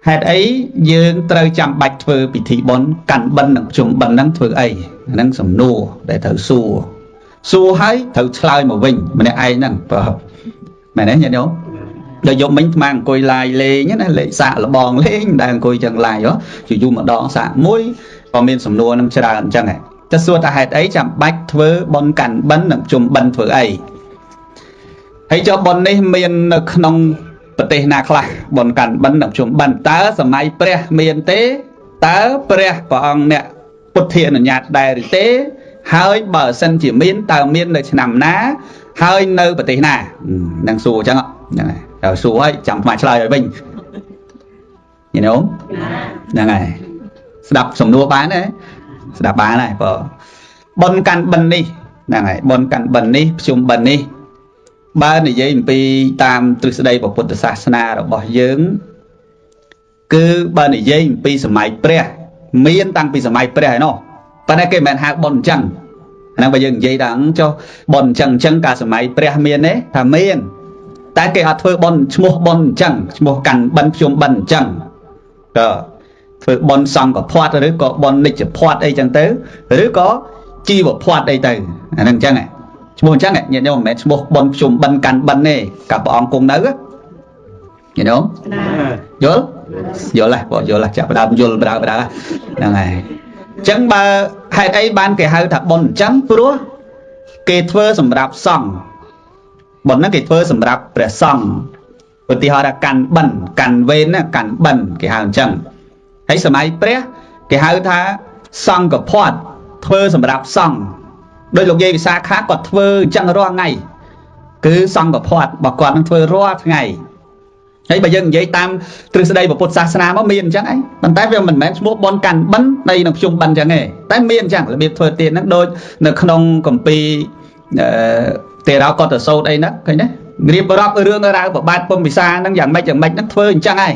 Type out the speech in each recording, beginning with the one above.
ហេតុអីយើងត្រូវចាំបាច់ធ្វើពិធីបុណ្យកាន់បិណ្ឌនិងភ្ជុំបិណ្ឌហ្នឹងធ្វើអីហ្នឹងសំណួរដែលត្រូវសួរសួរហើយត្រូវឆ្លើយមកវិញម្នាក់ឯងហ្នឹងបើមែនទេញាតិញោមដល់យកមិញអាត្មាអង្គុយឡាយលេងណាលេខសាកលបងលេងមិនដែលអង្គុយចឹងឡាយហ៎យូរយូរម្ដងសាកមួយក៏មានសំណួរនឹងច្រើនអញ្ចឹងហ៎តែសួរថាហេតុអីចាំបាច់ធ្វើបុណ្យកាន់បិណ្ឌនិងភ្ជុំបិណ្ឌធ្វើអីហើយចុះបុណ្យនេះមាននៅក្នុងប្រទេសណាខ្លះបុណ្យកាន់បិណ្ឌនិងភ្ជុំបិណ្ឌតើសម័យព្រះមានទេតើព្រះព្រះអង្គអ្នកពុទ្ធានុញ្ញាតដែរឬទេហើយបើសិនជាមានតើមាននៅឆ្នាំណាហើយនៅប្រទេសណានឹងសួរអញ្ចឹងហ្នឹងហើយសួរហើយចាំអាត្មាឆ្លើយឲ្យវិញញាតិញោមហ្នឹងហើយស្ដាប់សំណួរបានទេស្ដាប់បានហើយបើបុណ្យកាន់បិណ្ឌនេះហ្នឹងហើយបុណ្យកាន់បិណ្ឌនេះភ្ជុំបិណ្ឌនេះបើនិយាយអំពីតាមទ្រឹស្ដីពុទ្ធសាសនារបស់យើងគឺបើនិយាយអំពីសម័យព្រះមានតាំងពីសម័យព្រះឯណោះប៉ុន្តែគេមិនមែនហៅបុណ្យអញ្ចឹងហ្នឹងបើយើងនិយាយថាចុះបុណ្យអញ្ចឹងអញ្ចឹងកាលសម័យព្រះមានទេថាមានតែគេអត់ធ្វើបុណ្យឈ្មោះបុណ្យអញ្ចឹងឈ្មោះកាន់បិណ្ឌភ្ជុំបិណ្ឌអញ្ចឹងក៏ធ្វើបុណ្យសង្ឃភ័ត្រឬក៏បុណ្យនិច្ចភ័ត្រអីចឹងទៅឬក៏ជីវភ័ត្រអីទៅអាហ្នឹងអញ្ចឹងឈ្មោះអញ្ចឹងញាតិញោមមិនមែនឈ្មោះបុណ្យភ្ជុំបិណ្ឌកាន់បិណ្ឌទេកាលព្រះអង្គគង់នៅញាតិញោមយល់យល់ហ៎បងយល់ហ៎ចាប់ដើមយល់បដើហ្នឹងហើយអញ្ចឹងបើហេតុអីបានគេហៅថាបុណ្យអញ្ចឹងព្រោះគេធ្វើសម្រាប់សង្ឃបុណ្យហ្នឹងគេធ្វើសម្រាប់ព្រះសង្ឃឧទាហរណ៍ថាកាន់បិណ្ឌកាន់វេនណាកាន់បិណ្ឌគេហៅអញ្ចឹងហើយសម័យព្រះគេហៅថាសង្ឃភ័ត្រធ្វើសម្រាប់សង្ឃដោយលោកយាយវិសាខាគាត់ធ្វើអញ្ចឹងរាល់ថ្ងៃគឺសង្ឃភ័ត្ររបស់គាត់នឹងធ្វើរាល់ថ្ងៃហើយបើយើងនិយាយតាមទ្រឹស្ដីពុទ្ធសាសនាមកមានអញ្ចឹងឯងប៉ុន្តែវាមិនមែនឈ្មោះបុណ្យកាន់បិណ្ឌនៃនឹងភ្ជុំបិណ្ឌអញ្ចឹងទេតែមានអញ្ចឹងរបៀបធ្វើទៀតហ្នឹងដូចនៅក្នុងគម្ពីរទេរោកតសោតអីហ្នឹងឃើញទេរៀបរាប់រឿងរ៉ាវប្របាទពុំវិសាហ្នឹងយ៉ាងម៉េចយ៉ាងម៉េចហ្នឹងធ្វើអញ្ចឹងឯង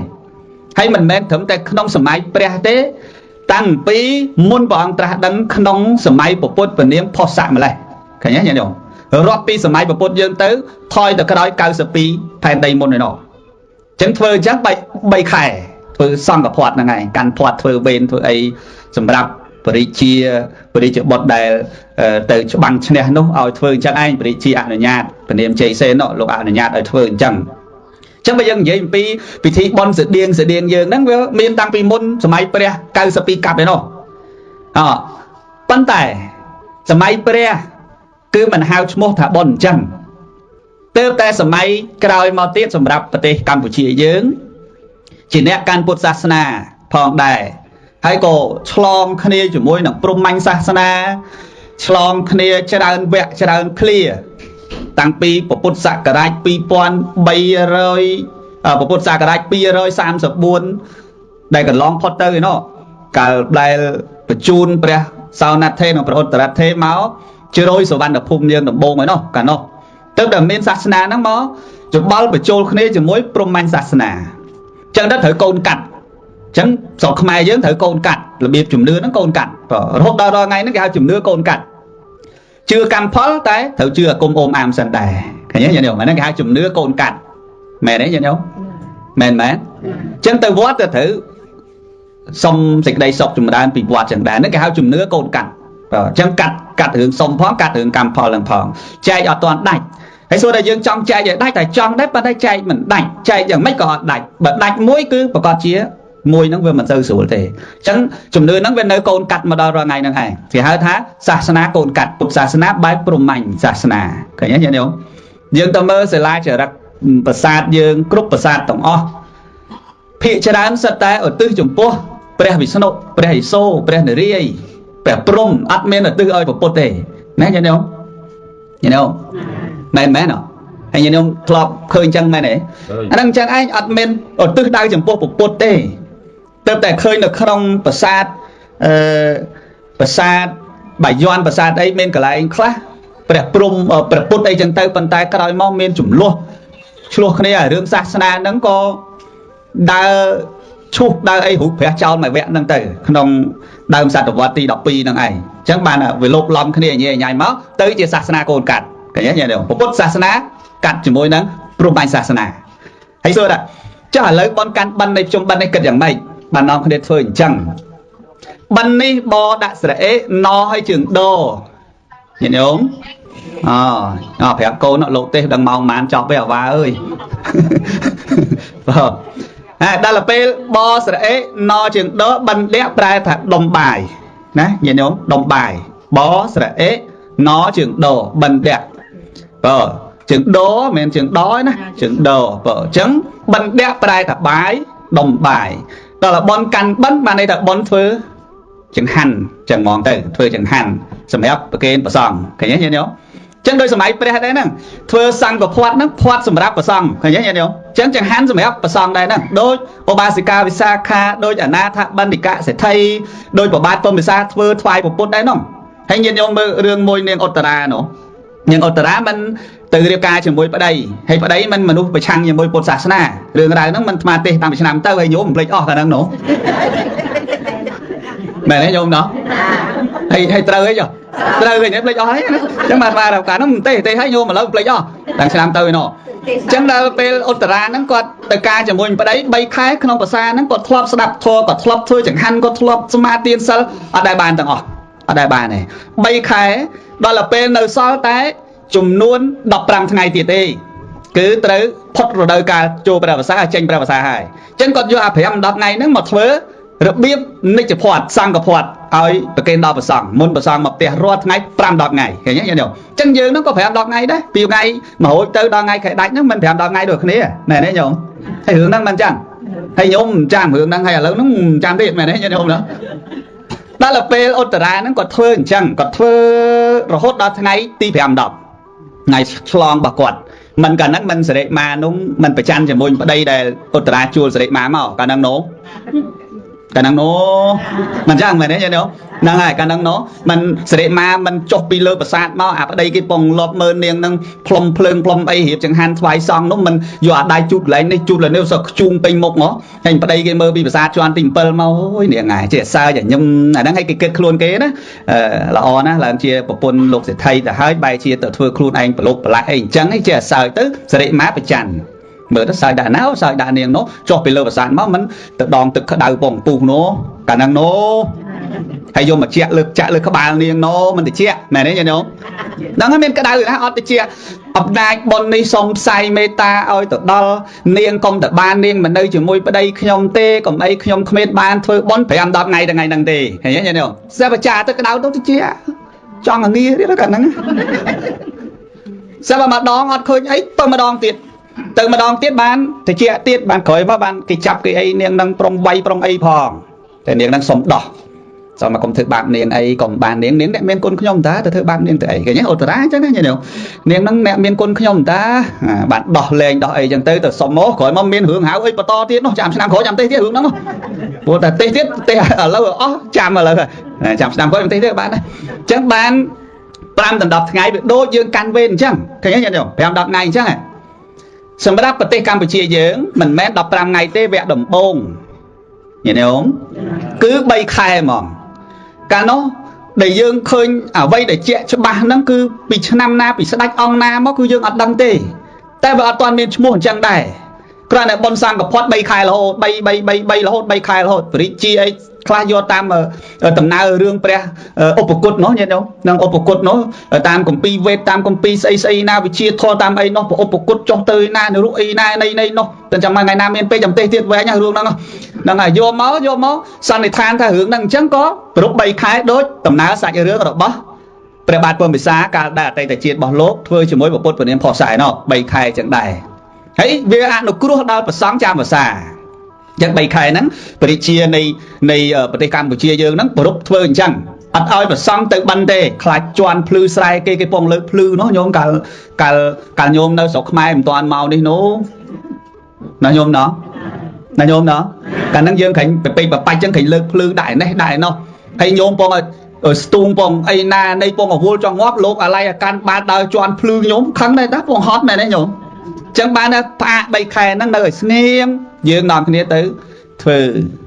ហើយមិនមែនត្រឹមតែក្នុងសម័យព្រះទេតាំងពីមុនព្រះអង្គត្រាស់ដឹងក្នុងសម័យពុទ្ធពនាមផុសៈម្លេះឃើញទេញាតិញោមរាប់ពីសម័យពុទ្ធយើងទៅថយទៅក្រោយ92ផែនដីមុនឯណោះចឹងធ្វើអញ្ចឹង3ខែធ្វើសង្ឃភ័ត្រហ្នឹងឯងកាន់ភ័ត្រធ្វើវេនធ្វើអីសម្រាប់បរិជាបរិជាបុត្រដែលទៅច្បាំងឈ្នះនោះឲ្យធ្វើអញ្ចឹងឯងបរិជាអនុញ្ញាតពនាមជ័យសេនលោកអនុញ្ញាតឲ្យធ្វើអញ្ចឹងអញ្ចឹងបើយើងនិយាយអំពីពិធីបុណ្យស្តៀងយើងហ្នឹងវាមានតាំងពីមុនសម័យព្រះ92កាប់ឯណោះអប៉ុន្តែសម័យព្រះគឺមិនហៅឈ្មោះថាបុណ្យអញ្ចឹងទើបតែសម័យក្រោយមកទៀតសម្រាប់ប្រទេសកម្ពុជាយើងជាអ្នកកាន់ពុទ្ធសាសនាផងដែរហើយក៏ឆ្លងគ្នាជាមួយនឹងព្រហ្មញ្ញសាសនាឆ្លងគ្នាច្រើនវគ្គច្រើនឃ្លាតាំងពីពុទ្ធសករាជ2300ពុទ្ធសករាជ234ដែលកន្លងផុតទៅឯណោះកាលដែលបញ្ជូនព្រះសោណត្ថេនិងព្រះឧត្តរត្ថេមកជ្រោយសវណ្ណភូមិយើងដំបូងឯណោះកាលនោះទើបតែមានសាសនាហ្នឹងមកច្បល់បញ្ចូលគ្នាជាមួយព្រហ្មញ្ញសាសនាអញ្ចឹងទៅត្រូវកូនកាត់អញ្ចឹងស្រុកខ្មែរយើងត្រូវកូនកាត់របៀបជំនឿហ្នឹងកូនកាត់រហូតដល់ថ្ងៃហ្នឹងគេហៅជំនឿកូនកាត់ជឿកម្មផលតែត្រូវជឿអាគមអូមអាមសិនដែរឃើញទេញាតិញោមហ្នឹងគេហៅជំនឿកូនកាត់មែនទេញាតិញោមមែនមែនអញ្ចឹងទៅវត្តទៅត្រូវសុំសេចក្តីសុខចម្រើនពីវត្តចឹងដែរហ្នឹងគេហៅជំនឿកូនកាត់អញ្ចឹងកាត់រឿងសុំផងកាត់រឿងកម្មផលហ្នឹងផងចែកអត់ទាន់ដាច់ហើយសួរតែយើងចង់ចែកឲ្យដាច់តែចង់ដែរប៉ុន្តែចែកមិនដាច់ចែកយ៉ាងម៉េចក៏អត់ដាច់បើដាច់មួយគឺប្រកាសជាមួយហ្នឹងវាមិនសូវស្រួលទេអញ្ចឹងជំនឿហ្នឹងវានៅកូនកាត់មកដល់រាល់ថ្ងៃហ្នឹងឯងគេហៅថាសាសនាកូនកាត់ពុទ្ធសាសនាបែបព្រហ្មញ្ញសាសនាឃើញទេញាតិញោមយើងទៅមើលសិលាចារឹកប្រាសាទយើងគ្រប់ប្រាសាទទាំងអស់ភាគច្រើនសុទ្ធតែឧទ្ទិសចំពោះព្រះវិស្ណុព្រះឥសូរព្រះនរាយណ៍ព្រះព្រហ្មអត់មានឧទ្ទិសឲ្យពុទ្ធទេណាញាតិញោមញាតិញោមមែនមែនអត់ហើយញាតិញោមធ្លាប់ឃើញចឹងមែនទេអាហ្នឹងចឹងឯងអត់មានឧទ្ទិសដៅចំពោះពុទ្ធទេទើបតែឃើញនៅក្នុងប្រាសាទប្រាសាទបាយ័នប្រាសាទអីមានកន្លែងខ្លះព្រះព្រហ្មព្រះពុទ្ធអីចឹងទៅប៉ុន្តែក្រោយមកមានចំនួនឆ្លោះគ្នារឿងសាសនាហ្នឹងក៏ដើរឈូសដើរអីរូបព្រះចោលមួយវគ្គហ្នឹងទៅក្នុងដើមសតវត្សទី12ហ្នឹងឯងអញ្ចឹងបានវាលោបឡំគ្នាញ៉ៃញ៉ៃមកទៅជាសាសនាកូនកាត់ឃើញទេញាតិញោមពុទ្ធសាសនាកាត់ជាមួយនឹងព្រហ្មញ្ញសាសនាហើយសួរថា ចុះឥឡូវបនកាន់បិណ្ឌនៃភ្ជុំបិណ្ឌនេះគិតយ៉ាងម៉េចបាននាំគ្នាធ្វើអញ្ចឹងបិណ្ឌនេះបដាក់ស្រៈអេណឲ្យជើងដញាតិញោមអប្រាប់កូនលោកទេសដឹងម៉ោងប៉ុន្មានចប់ទេអាវ៉ាអើយបាទហើយដល់ពេលបស្រៈអេណជើងដបិណ្ឌៈប្រែថាដុំបាយណាញាតិញោមដុំបាយបស្រៈអេណជើងដបិណ្ឌៈបាទជើងដមិនមែនជើងដទេណាជើងដបើអញ្ចឹងបិណ្ឌៈប្រែថាបាយដុំបាយដល់បនកាន់បិណ្ឌបានន័យថាបនធ្វើចង្ហាន់ចឹងហ្មងទៅធ្វើចង្ហាន់សម្រាប់ប្រគេនព្រះសង្ឃឃើញទេញាតិញោមចឹងដោយសម័យព្រះដែរហ្នឹងធ្វើសង្ឃភ័ត្រហ្នឹងភ័ត្រសម្រាប់ព្រះសង្ឃឃើញទេញាតិញោមចឹងចង្ហាន់សម្រាប់ព្រះសង្ឃដែរហ្នឹងដូចឧបាសិកាវិសាខាដូចអនាថបណ្ឌិកសេដ្ឋីដូចប្របាទពំពិសាធ្វើថ្វាយពុទ្ធដែរហ្នឹងហើយញាតិញោមមើលរឿងមួយនាងឧត្តរានោះនាងឧត្តរាមិនទៅរៀបការជាមួយប្តីហើយប្តីមិនមនុស្សប្រឆាំងជាមួយពុទ្ធសាសនារឿងរ៉ាវហ្នឹងមិនអាត្មាទេសតាំងពីឆ្នាំទៅហើយញោមមិនភ្លេចអស់កាលហ្នឹងនោះមែនទេញោមណោះហើយត្រូវអីចុះត្រូវវិញភ្លេចអស់ហើយណាអញ្ចឹងបាទបាទកាលហ្នឹងមិនទេទេហើយញោមឥឡូវភ្លេចអស់តាំងឆ្នាំទៅឯណោះអញ្ចឹងដល់ពេលឧត្តរាហ្នឹងគាត់ទៅការជាមួយប្តី3ខែក្នុងភាសាហ្នឹងគាត់ធ្លាប់ស្ដាប់ធម៌គាត់ធ្លាប់ធ្វើចង្ហាន់គាត់ធ្លាប់សមាទានសិលអត់ដែលបានទាំងអស់អត់ដែលបានទេ3ខែដល់ពេលនៅសល់តែចំនួន15ថ្ងៃទៀតទេគឺត្រូវផុតរដូវកាលចូលព្រះវស្សាចេញព្រះវស្សាហើយអញ្ចឹងគាត់យកអា5 10ថ្ងៃហ្នឹងមកធ្វើរបៀបនិច្ចភ័ត្រសង្ឃភ័ត្រឲ្យប្រគេនដល់ព្រះសង្ឃមុនព្រះសង្ឃមកផ្ទះរាល់ថ្ងៃ5 10ថ្ងៃឃើញទេញាតិញោមអញ្ចឹងយើងហ្នឹងក៏5 10ថ្ងៃដែរពីថ្ងៃ100ទៅដល់ថ្ងៃខែដាច់ហ្នឹងមិន5 10ថ្ងៃដូចគ្នាមែនទេញោមហើយរឿងហ្នឹងមិនអញ្ចឹងហើយញោមមិនចាំរឿងហ្នឹងហើយឥឡូវហ្នឹងមិនចាំទៀតមែនទេញាតិញោមណាដល់ពេលឧត្តរាហ្នឹងគាត់ធ្វើអញ្ចឹងគាត់ធ្វើរហូតដល់ថ្ងៃទី5 10ថ្ងៃឆ្លងរបស់គាត់មិនកាលហ្នឹងមិនសិរិមានោះមិនប្រច័នជាមួយប្តីដែលឧត្តរាជួលសិរិមាមកកាលហ្នឹងនោះកាលហ្នឹងនោះមិនចឹងមែនទេញាតិញោមហ្នឹងហើយកាលហ្នឹងនោះមិនសិរិមាមិនចុះពីលើប្រាសាទមកអាប្តីគេពងលបមើលនាងហ្នឹងផ្លុំភ្លើងផ្លុំអីរៀបចង្ហាន់ថ្វាយសង្ឃនោះមិនយកអាដៃជូតកន្លែងនេះជូតកន្លែងនេះសោះខ្ជូងពេញមុខហ៎ហើយប្តីគេមើលពីប្រាសាទជាន់ទី7មកអូយនាងឯងចេះសើចញឹមអាហ្នឹងឲ្យគេគិតខ្លួនគេណាល្អណាស់ឡើងជាប្រពន្ធលោកសេដ្ឋីទៅហើយបែរជាទៅធ្វើខ្លួនឯងប្រឡូកប្រឡាក់អីអញ្ចឹងឯងចេះសើចទៅសិរិមាប្រច័នមើលទៅសើចដាក់ណាសើចដាក់នាងនោះចុះពីលើប្រាសាទមកមិនទៅដងទឹកក្តៅពងពុះនោះកាលហ្នឹងនោះហើយយកមកជាក់លើចាក់លើក្បាលនាងនោះមិនតិចមែនទេញាតិញោមហ្នឹងហើយមានក្តៅណាអត់តិចអំណាចបុណ្យនេះសូមផ្សាយមេត្តាឲ្យទៅដល់នាងកុំទៅបាននាងមិននៅជាមួយប្តីខ្ញុំទេកុំអីខ្ញុំគ្មានបានធ្វើបុណ្យ5 10ថ្ងៃថ្ងៃហ្នឹងទេឃើញទេញាតិញោមសេះបចាទឹកក្តៅទៅតិចចង់ងាទៀតកាលហ្នឹងសេះបើម្ដងអត់ឃើញអីទៅម្ដងទៀតទៅម្ដងទៀតបានតិចទៀតបានក្រោយមកបានគេចាប់គេអីនាងនឹងប្រុងវាយប្រុងអីផងតែនាងនឹងសុំដោះសុំមកកុំធ្វើបាបនាងអីកុំបាននាងនាងអ្នកមានគុណខ្ញុំតាទៅធ្វើបាបនាងទៅអីឃើញទេឧត្តរាអញ្ចឹងណាញាតិញោមនាងនឹងអ្នកមានគុណខ្ញុំតាបានដោះលែងដោះអីអញ្ចឹងទៅទៅសុំមកក្រោយមកមានរឿងហៅអីបន្តទៀតនោះចាំឆ្នាំក្រោយចាំទេសទៀតរឿងហ្នឹងព្រោះតែទេសទៀតទេសឥឡូវអស់ចាំឥឡូវចាំឆ្នាំក្រោយទេសទៀតបានដែរអញ្ចឹងបាន5 ដល់10ថ្ងៃវាដូចយើងកាន់វេនអញ្ចឹងឃើញទេញាតិញោម5 10ថ្ងៃអញ្ចឹងសម្រាប់ប្រទេសកម្ពុជាយើងមិនមែន15ថ្ងៃទេវគ្គដំបូងញាតិញោមគឺ3ខែហ្មងកាលនោះដែលយើងឃើញអ្វីដែលជាក់ច្បាស់ហ្នឹងគឺពីឆ្នាំណាពីស្ដេចអង្គណាមកគឺយើងអត់ដឹងទេតែវាអត់ទាន់មានឈ្មោះអញ្ចឹងដែរគ្រាន់តែបុណ្យសង្ឃភ័ត្រ3ខែរហូត3 3 3 3រហូត3ខែរហូតពរិជាអីខ្លះយកតាមដំណើររឿងព្រះឧបគតនោះញាតិញោមនឹងឧបគតនោះតាមគម្ពីរវេទតាមគម្ពីរស្អីស្អីណាវិជាធម៌តាមអីនោះឧបគតចុះទៅណានរុអីណានៃនៃនោះតែចាំថ្ងៃណាមានពេកចាំទេសទៀតវែងរឿងហ្នឹងហ្នឹងហើយយកមកសន្និដ្ឋានថារឿងហ្នឹងអញ្ចឹងក៏គ្រប់3ខែដូចដំណើរសាច់រឿងរបស់ព្រះបាទពំពិសាកាលដែលអតីតជាតិរបស់លោកធ្វើជាមួយពុទ្ធពនាមផុសសែណោះ3ខែអញ្ចឹងដែរហើយវាអនុគ្រោះដល់ព្រះសង្ឃចាំភាសាចឹង3ខែហ្នឹងប្រជាជានៃប្រទេសកម្ពុជាយើងហ្នឹងប្រពធ្វើអញ្ចឹងអត់ឲ្យប្រសង់ទៅបិណ្ឌទេខ្លាចជន់ភ្លឺស្រែគេគេពងលើកភ្លឺនោះញោមកាលកាលកាលញោមនៅស្រុកខ្មែរមិនតាន់មកនេះនោះណាញោមណោះណាញោមណោះកាលហ្នឹងយើងក្រែងពេកបបាច់ចឹងក្រែងលើកភ្លឺដាក់ឯនេះដាក់ឯនោះហើយញោមពងឲ្យស្ទូងពងអីណានៃពងអវលចង់ងាប់លោកអាឡ័យអាកាន់បានដើរជន់ភ្លឺញោមខឹងដែរតាពងហត់មែនទេញោមចឹងបានថាផ្អាក3ខែហ្នឹងនៅឲ្យស្ងៀមយើងនាំគ្នាទៅធ្វើ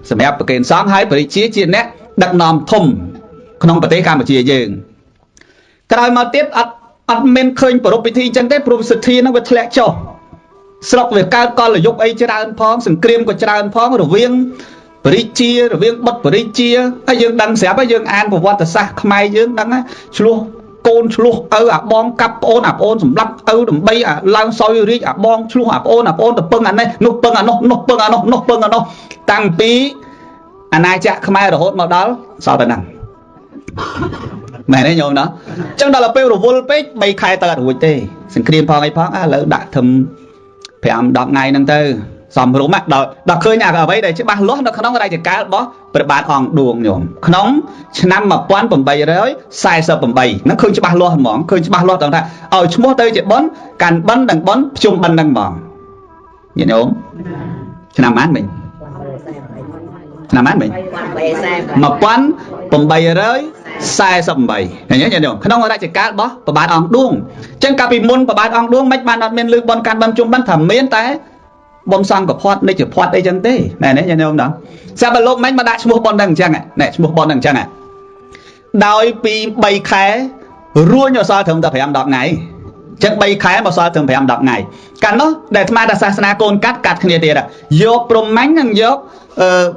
សម្រាប់ប្រគេនសង្ឃហើយប្រជាជាអ្នកដឹកនាំធំក្នុងប្រទេសកម្ពុជាយើងក្រោយមកទៀតអត់មានឃើញប្រពៃពិធីអញ្ចឹងទេព្រោះសទ្ធានឹងវាធ្លាក់ចុះ ស្រុកវាកើតកលយុគអីច្រើនផងសង្គ្រាមក៏ច្រើនផងរវាងបរិជារវាងបុត្របរិជាហើយយើងដឹងស្រាប់ហើយយើងអានប្រវត្តិសាស្ត្រខ្មែរយើងដឹងឆ្លោះកូនឆ្លោះឪអាបងកាប់ប្អូនអាប្អូនសម្លាប់ឪដើម្បីអាឡើងសោយរាជអាបងឆ្លោះអាប្អូនអាប្អូនទៅពឹងអានេះនោះពឹងអានោះនោះពឹងអានោះនោះពឹងអានោះតាំងពីអាណាចក្រខ្មែររហូតមកដល់សល់តែហ្នឹងមែនទេញោមណាអញ្ចឹងដល់ពេលរវល់ពេក3ខែទៅអត់រួចទេសង្គ្រាមផងអីផងឥឡូវដាក់ធំ5 10ថ្ងៃហ្នឹងទៅសំរុំដល់ឃើញអាអ្វីដែលច្បាស់លាស់នៅក្នុងរជ្ជកាលរបស់ព្រះបាទអង្គឌួងញោមក្នុងឆ្នាំ1848ហ្នឹងឃើញច្បាស់លាស់ហ្មងឃើញច្បាស់លាស់ដល់ថាឲ្យឈ្មោះទៅជាបុណ្យកាន់បិណ្ឌនិងបុណ្យភ្ជុំបិណ្ឌហ្នឹងហ្មងញាតិញោមឆ្នាំប៉ុន្មានមិញឆ្នាំប៉ុន្មានមិញ1848ឃើញទេញាតិញោមក្នុងរជ្ជកាលរបស់ព្រះបាទអង្គឌួងអញ្ចឹងកាលពីមុនព្រះបាទអង្គឌួងមិនបានអត់មានលើបុណ្យកាន់បិណ្ឌភ្ជុំបិណ្ឌថាមានតែបុណ្យសង្ឃភ័ត្រនិច្ចភ័ត្រអីចឹងទេណែនេះញាតិញោមដល់ស្រាប់តែលោកមិញមកដាក់ឈ្មោះបុណ្យហ្នឹងអញ្ចឹងណែឈ្មោះបុណ្យហ្នឹងអញ្ចឹងដោយពី3ខែរួញអសល់ត្រឹមតែ5 10ថ្ងៃអញ្ចឹង3ខែមកសល់ត្រឹម5 10ថ្ងៃកាលនោះដែលអាត្មាថាសាសនាកូនកាត់កាត់គ្នាទៀតយកព្រហ្មញ្ញនិងយក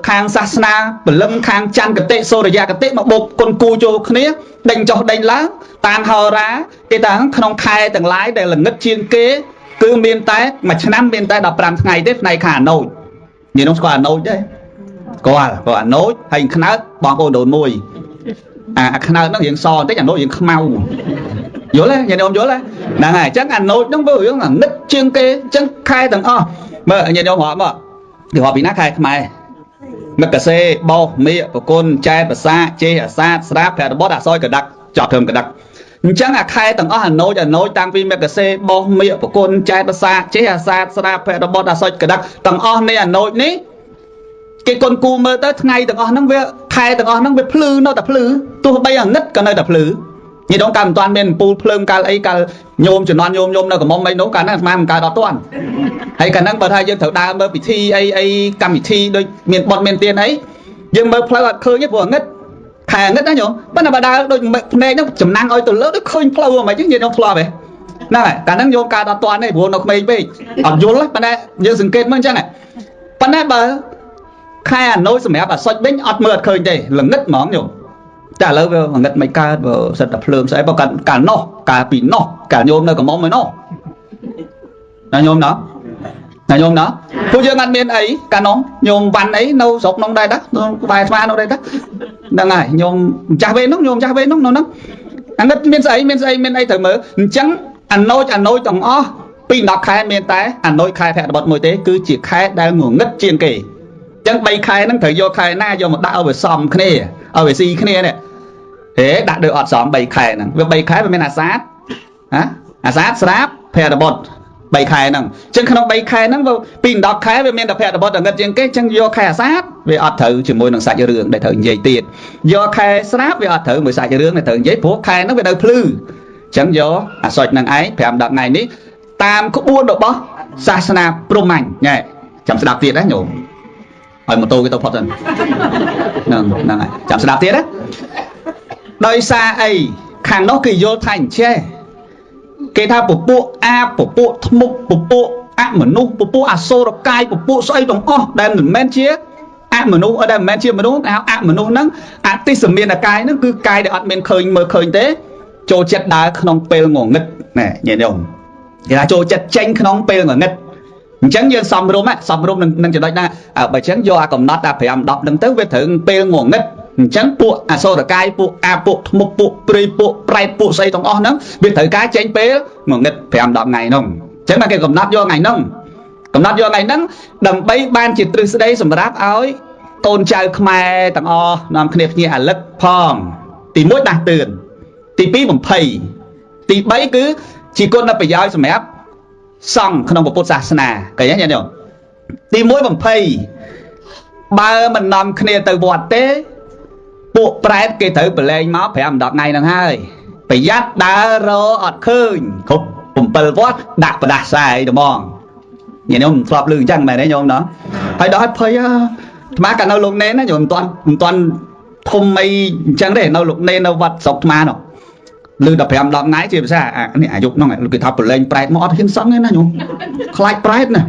ខាងសាសនាព្រលឹងខាងចន្ទគតិសូរិយកតិមកបូកគុណគូចូលគ្នាដេញចុះដេញឡើងតាមហោរាគេថាក្នុងខែទាំងឡាយដែលល្ងឹតជាងគេគឺមានតែមួយឆ្នាំមានតែ15ថ្ងៃទេផ្នែកខាងអាណូចនិយាយនោះស្គាល់អាណូចទេស្គាល់ព្រោះអាណូចហើយខ្នើតបងប្អូនដូនមួយអាខ្នើតហ្នឹងរៀងសបន្តិចអាណូចរៀងខ្មៅយល់ទេញាតិញោមយល់ទេហ្នឹងហើយអញ្ចឹងអាណូចហ្នឹងវារឿងអាងឹតជាងគេអញ្ចឹងខែទាំងអស់មើលញាតិញោមរាប់មកគេរាប់ពីណាខែខ្មែរមកកសេបោសមៀកប្រគុណចែកប្រសាចេះអាសាទស្រាបភរបុត្រអាសយកដឹកចប់ត្រឹមកដឹកអញ្ចឹងអាខែទាំងអស់អាណូចអាណូចតាំងពីមកកសេបោសមៀកប្រគុណចែកប្រសាចេះអាសាទស្រាបភរបុត្រអាសយកដឹកទាំងអស់នៃអាណូចនេះគេគុណគូមើលទៅថ្ងៃទាំងអស់ហ្នឹងវាខែទាំងអស់ហ្នឹងវាភ្លឺនៅតែភ្លឺទោះបីអាងឹតក៏នៅតែភ្លឺនិយាយដល់កាលមិនទាន់មានអំពូលភ្លើងកាលអីកាលញោមជំនាន់ញោមញោមនៅកំមុំអីនោះកាលហ្នឹងអាត្មាមិនកើតអត់ទាន់ហើយកាលហ្នឹងបើថាយើងត្រូវដើរមើលពិធីអីអីកម្មវិធីដូចមានបុណ្យមានទានអីយើងមើលផ្លូវអត់ឃើញទេព្រោះអាងឹតខែអាងឹតណាញោមប៉ុន្តែបើដើរដូចភ្នែកហ្នឹងចំណាំងឲ្យទៅលើដូចឃើញផ្លូវហ្មងអញ្ចឹងយើងធ្លាប់ហ៎ហ្នឹងហើយកាលហ្នឹងញោមកើតអត់ទាន់ទេព្រោះនៅក្មេងពេកអត់យល់ប៉ុន្តែយើងសង្កេតមើលអញ្ចឹងប៉ុន្តែបើខែអាណូចសម្រាប់អាសុចវិញអត់មើលអត់ឃើញទេល្ងឹតហ្មងញោមតែឥឡូវវាងឹតមិនកើតបើសិតតែភ្លើងស្អីបើកាលនោះកាលពីនោះកាលញោមនៅកំមុំឯនោះណាញោមណាណាញោមណាពួកយើងអត់មានអីកាលនោះញោមវ៉ាន់អីនៅស្រុកនោះដែរតាក្បែរស្មានោះដែរតាហ្នឹងហើយញោមម្ចាស់វេននោះញោមម្ចាស់វេននោះនៅហ្នឹងអាងឹតមានស្អីមានស្អីមានអីត្រូវមើលអញ្ចឹងអាណូចអាណូចទាំងអស់ពី10ខែមានតែអាណូចខែភក្តិបុត្រមួយទេគឺជាខែដែលងងឹតជាងគេអញ្ចឹង3ខែហ្នឹងត្រូវយកខែណាយកមកដាក់ឲ្យវាសមគ្នាឲ្យវាស៊ីគ្នានេះហេដាក់ដូចអត់សម3ខែហ្នឹងវា3ខែវាមានអាសាទណាអាសាទស្រាបភរបុត្រ3ខែហ្នឹងអញ្ចឹងក្នុង3ខែហ្នឹងពី10ខែវាមានតែភរបុត្រងឹតជាងគេអញ្ចឹងយកខែអាសាទវាអត់ត្រូវជាមួយនឹងសាច់រឿងដែលត្រូវនិយាយទៀតយកខែស្រាបវាអត់ត្រូវមួយសាច់រឿងដែលត្រូវនិយាយព្រោះខែហ្នឹងវានៅភ្លឺអញ្ចឹងយកអាសុចនឹងឯង5 10ថ្ងៃនេះតាមក្បួនរបស់សាសនាព្រហ្មញ្ញណែចាំស្ដាប់ទៀតណាញោមឲ្យម៉ូតូគេទៅផុតសិនហ្នឹងហ្នឹងហើយចាំស្ដាប់ទៀតណាដោយសារអីខាងនោះគេយល់ថាអញ្ចេះគេថាពពួកអាពពួកធ្មប់ពពួកអមនុស្សពពួកអសុរកាយពពួកស្អីទាំងអស់ដែលមិនមែនជាអមនុស្សដែលមិនមែនជាមនុស្សគេហៅអមនុស្សហ្នឹងអតិសមានកាយហ្នឹងគឺកាយដែលអត់មានឃើញមើលឃើញទេចូលចិត្តដើរក្នុងពេលងងឹតណែញាតិញោមគេថាចូលចិត្តចេញក្នុងពេលងងឹតអញ្ចឹងយើងសំរុំសំរុំនឹងចំណុចណាបើអញ្ចឹងយកអាកំណត់អា5 10ហ្នឹងទៅវាត្រូវពេលងងឹតអញ្ចឹងពួកអសុរកាយពួកអាពួកធ្មប់ពួកព្រាយពួកប្រែតពួកស្អីទាំងអស់ហ្នឹងវាត្រូវការចេញពេលងងឹត5 10ថ្ងៃហ្នឹងអញ្ចឹងបានគេកំណត់យកថ្ងៃហ្នឹងកំណត់យកថ្ងៃហ្នឹងដើម្បីបានជាទ្រឹស្ដីសម្រាប់ឲ្យកូនចៅខ្មែរទាំងអស់នាំគ្នាភ្ញាក់រលឹកផងទី1ដាស់តឿនទី2បំភ័យទី3គឺជាគុណប្រយោជន៍សម្រាប់សង្ឃក្នុងពុទ្ធសាសនាឃើញទេញាតិញោមទី1បំភ័យបើមិននាំគ្នាទៅវត្តទេពួកប្រែតគេត្រូវប្រឡែងមក5 10ថ្ងៃហ្នឹងហើយប្រយ័ត្នដើររអត់ឃើញគ្រប់7វត្តដាក់ប្រដាសែត្មងញាតិញោមធ្លាប់ឮអញ្ចឹងមែនទេញោមណោះហើយដល់ឲ្យភ័យអាត្មាកាលនៅលោកនេនណាញោមមិនទាន់ធំអីអញ្ចឹងទេនៅលោកនេននៅវត្តស្រុកត្មានោះ ឬ15 10ថ្ងៃជាភាសានេះអាយុហ្នឹងគេថាប្រឡែងប្រែតមកអត់ហ៊ានសឹងទេណាញោមខ្លាចប្រែតណា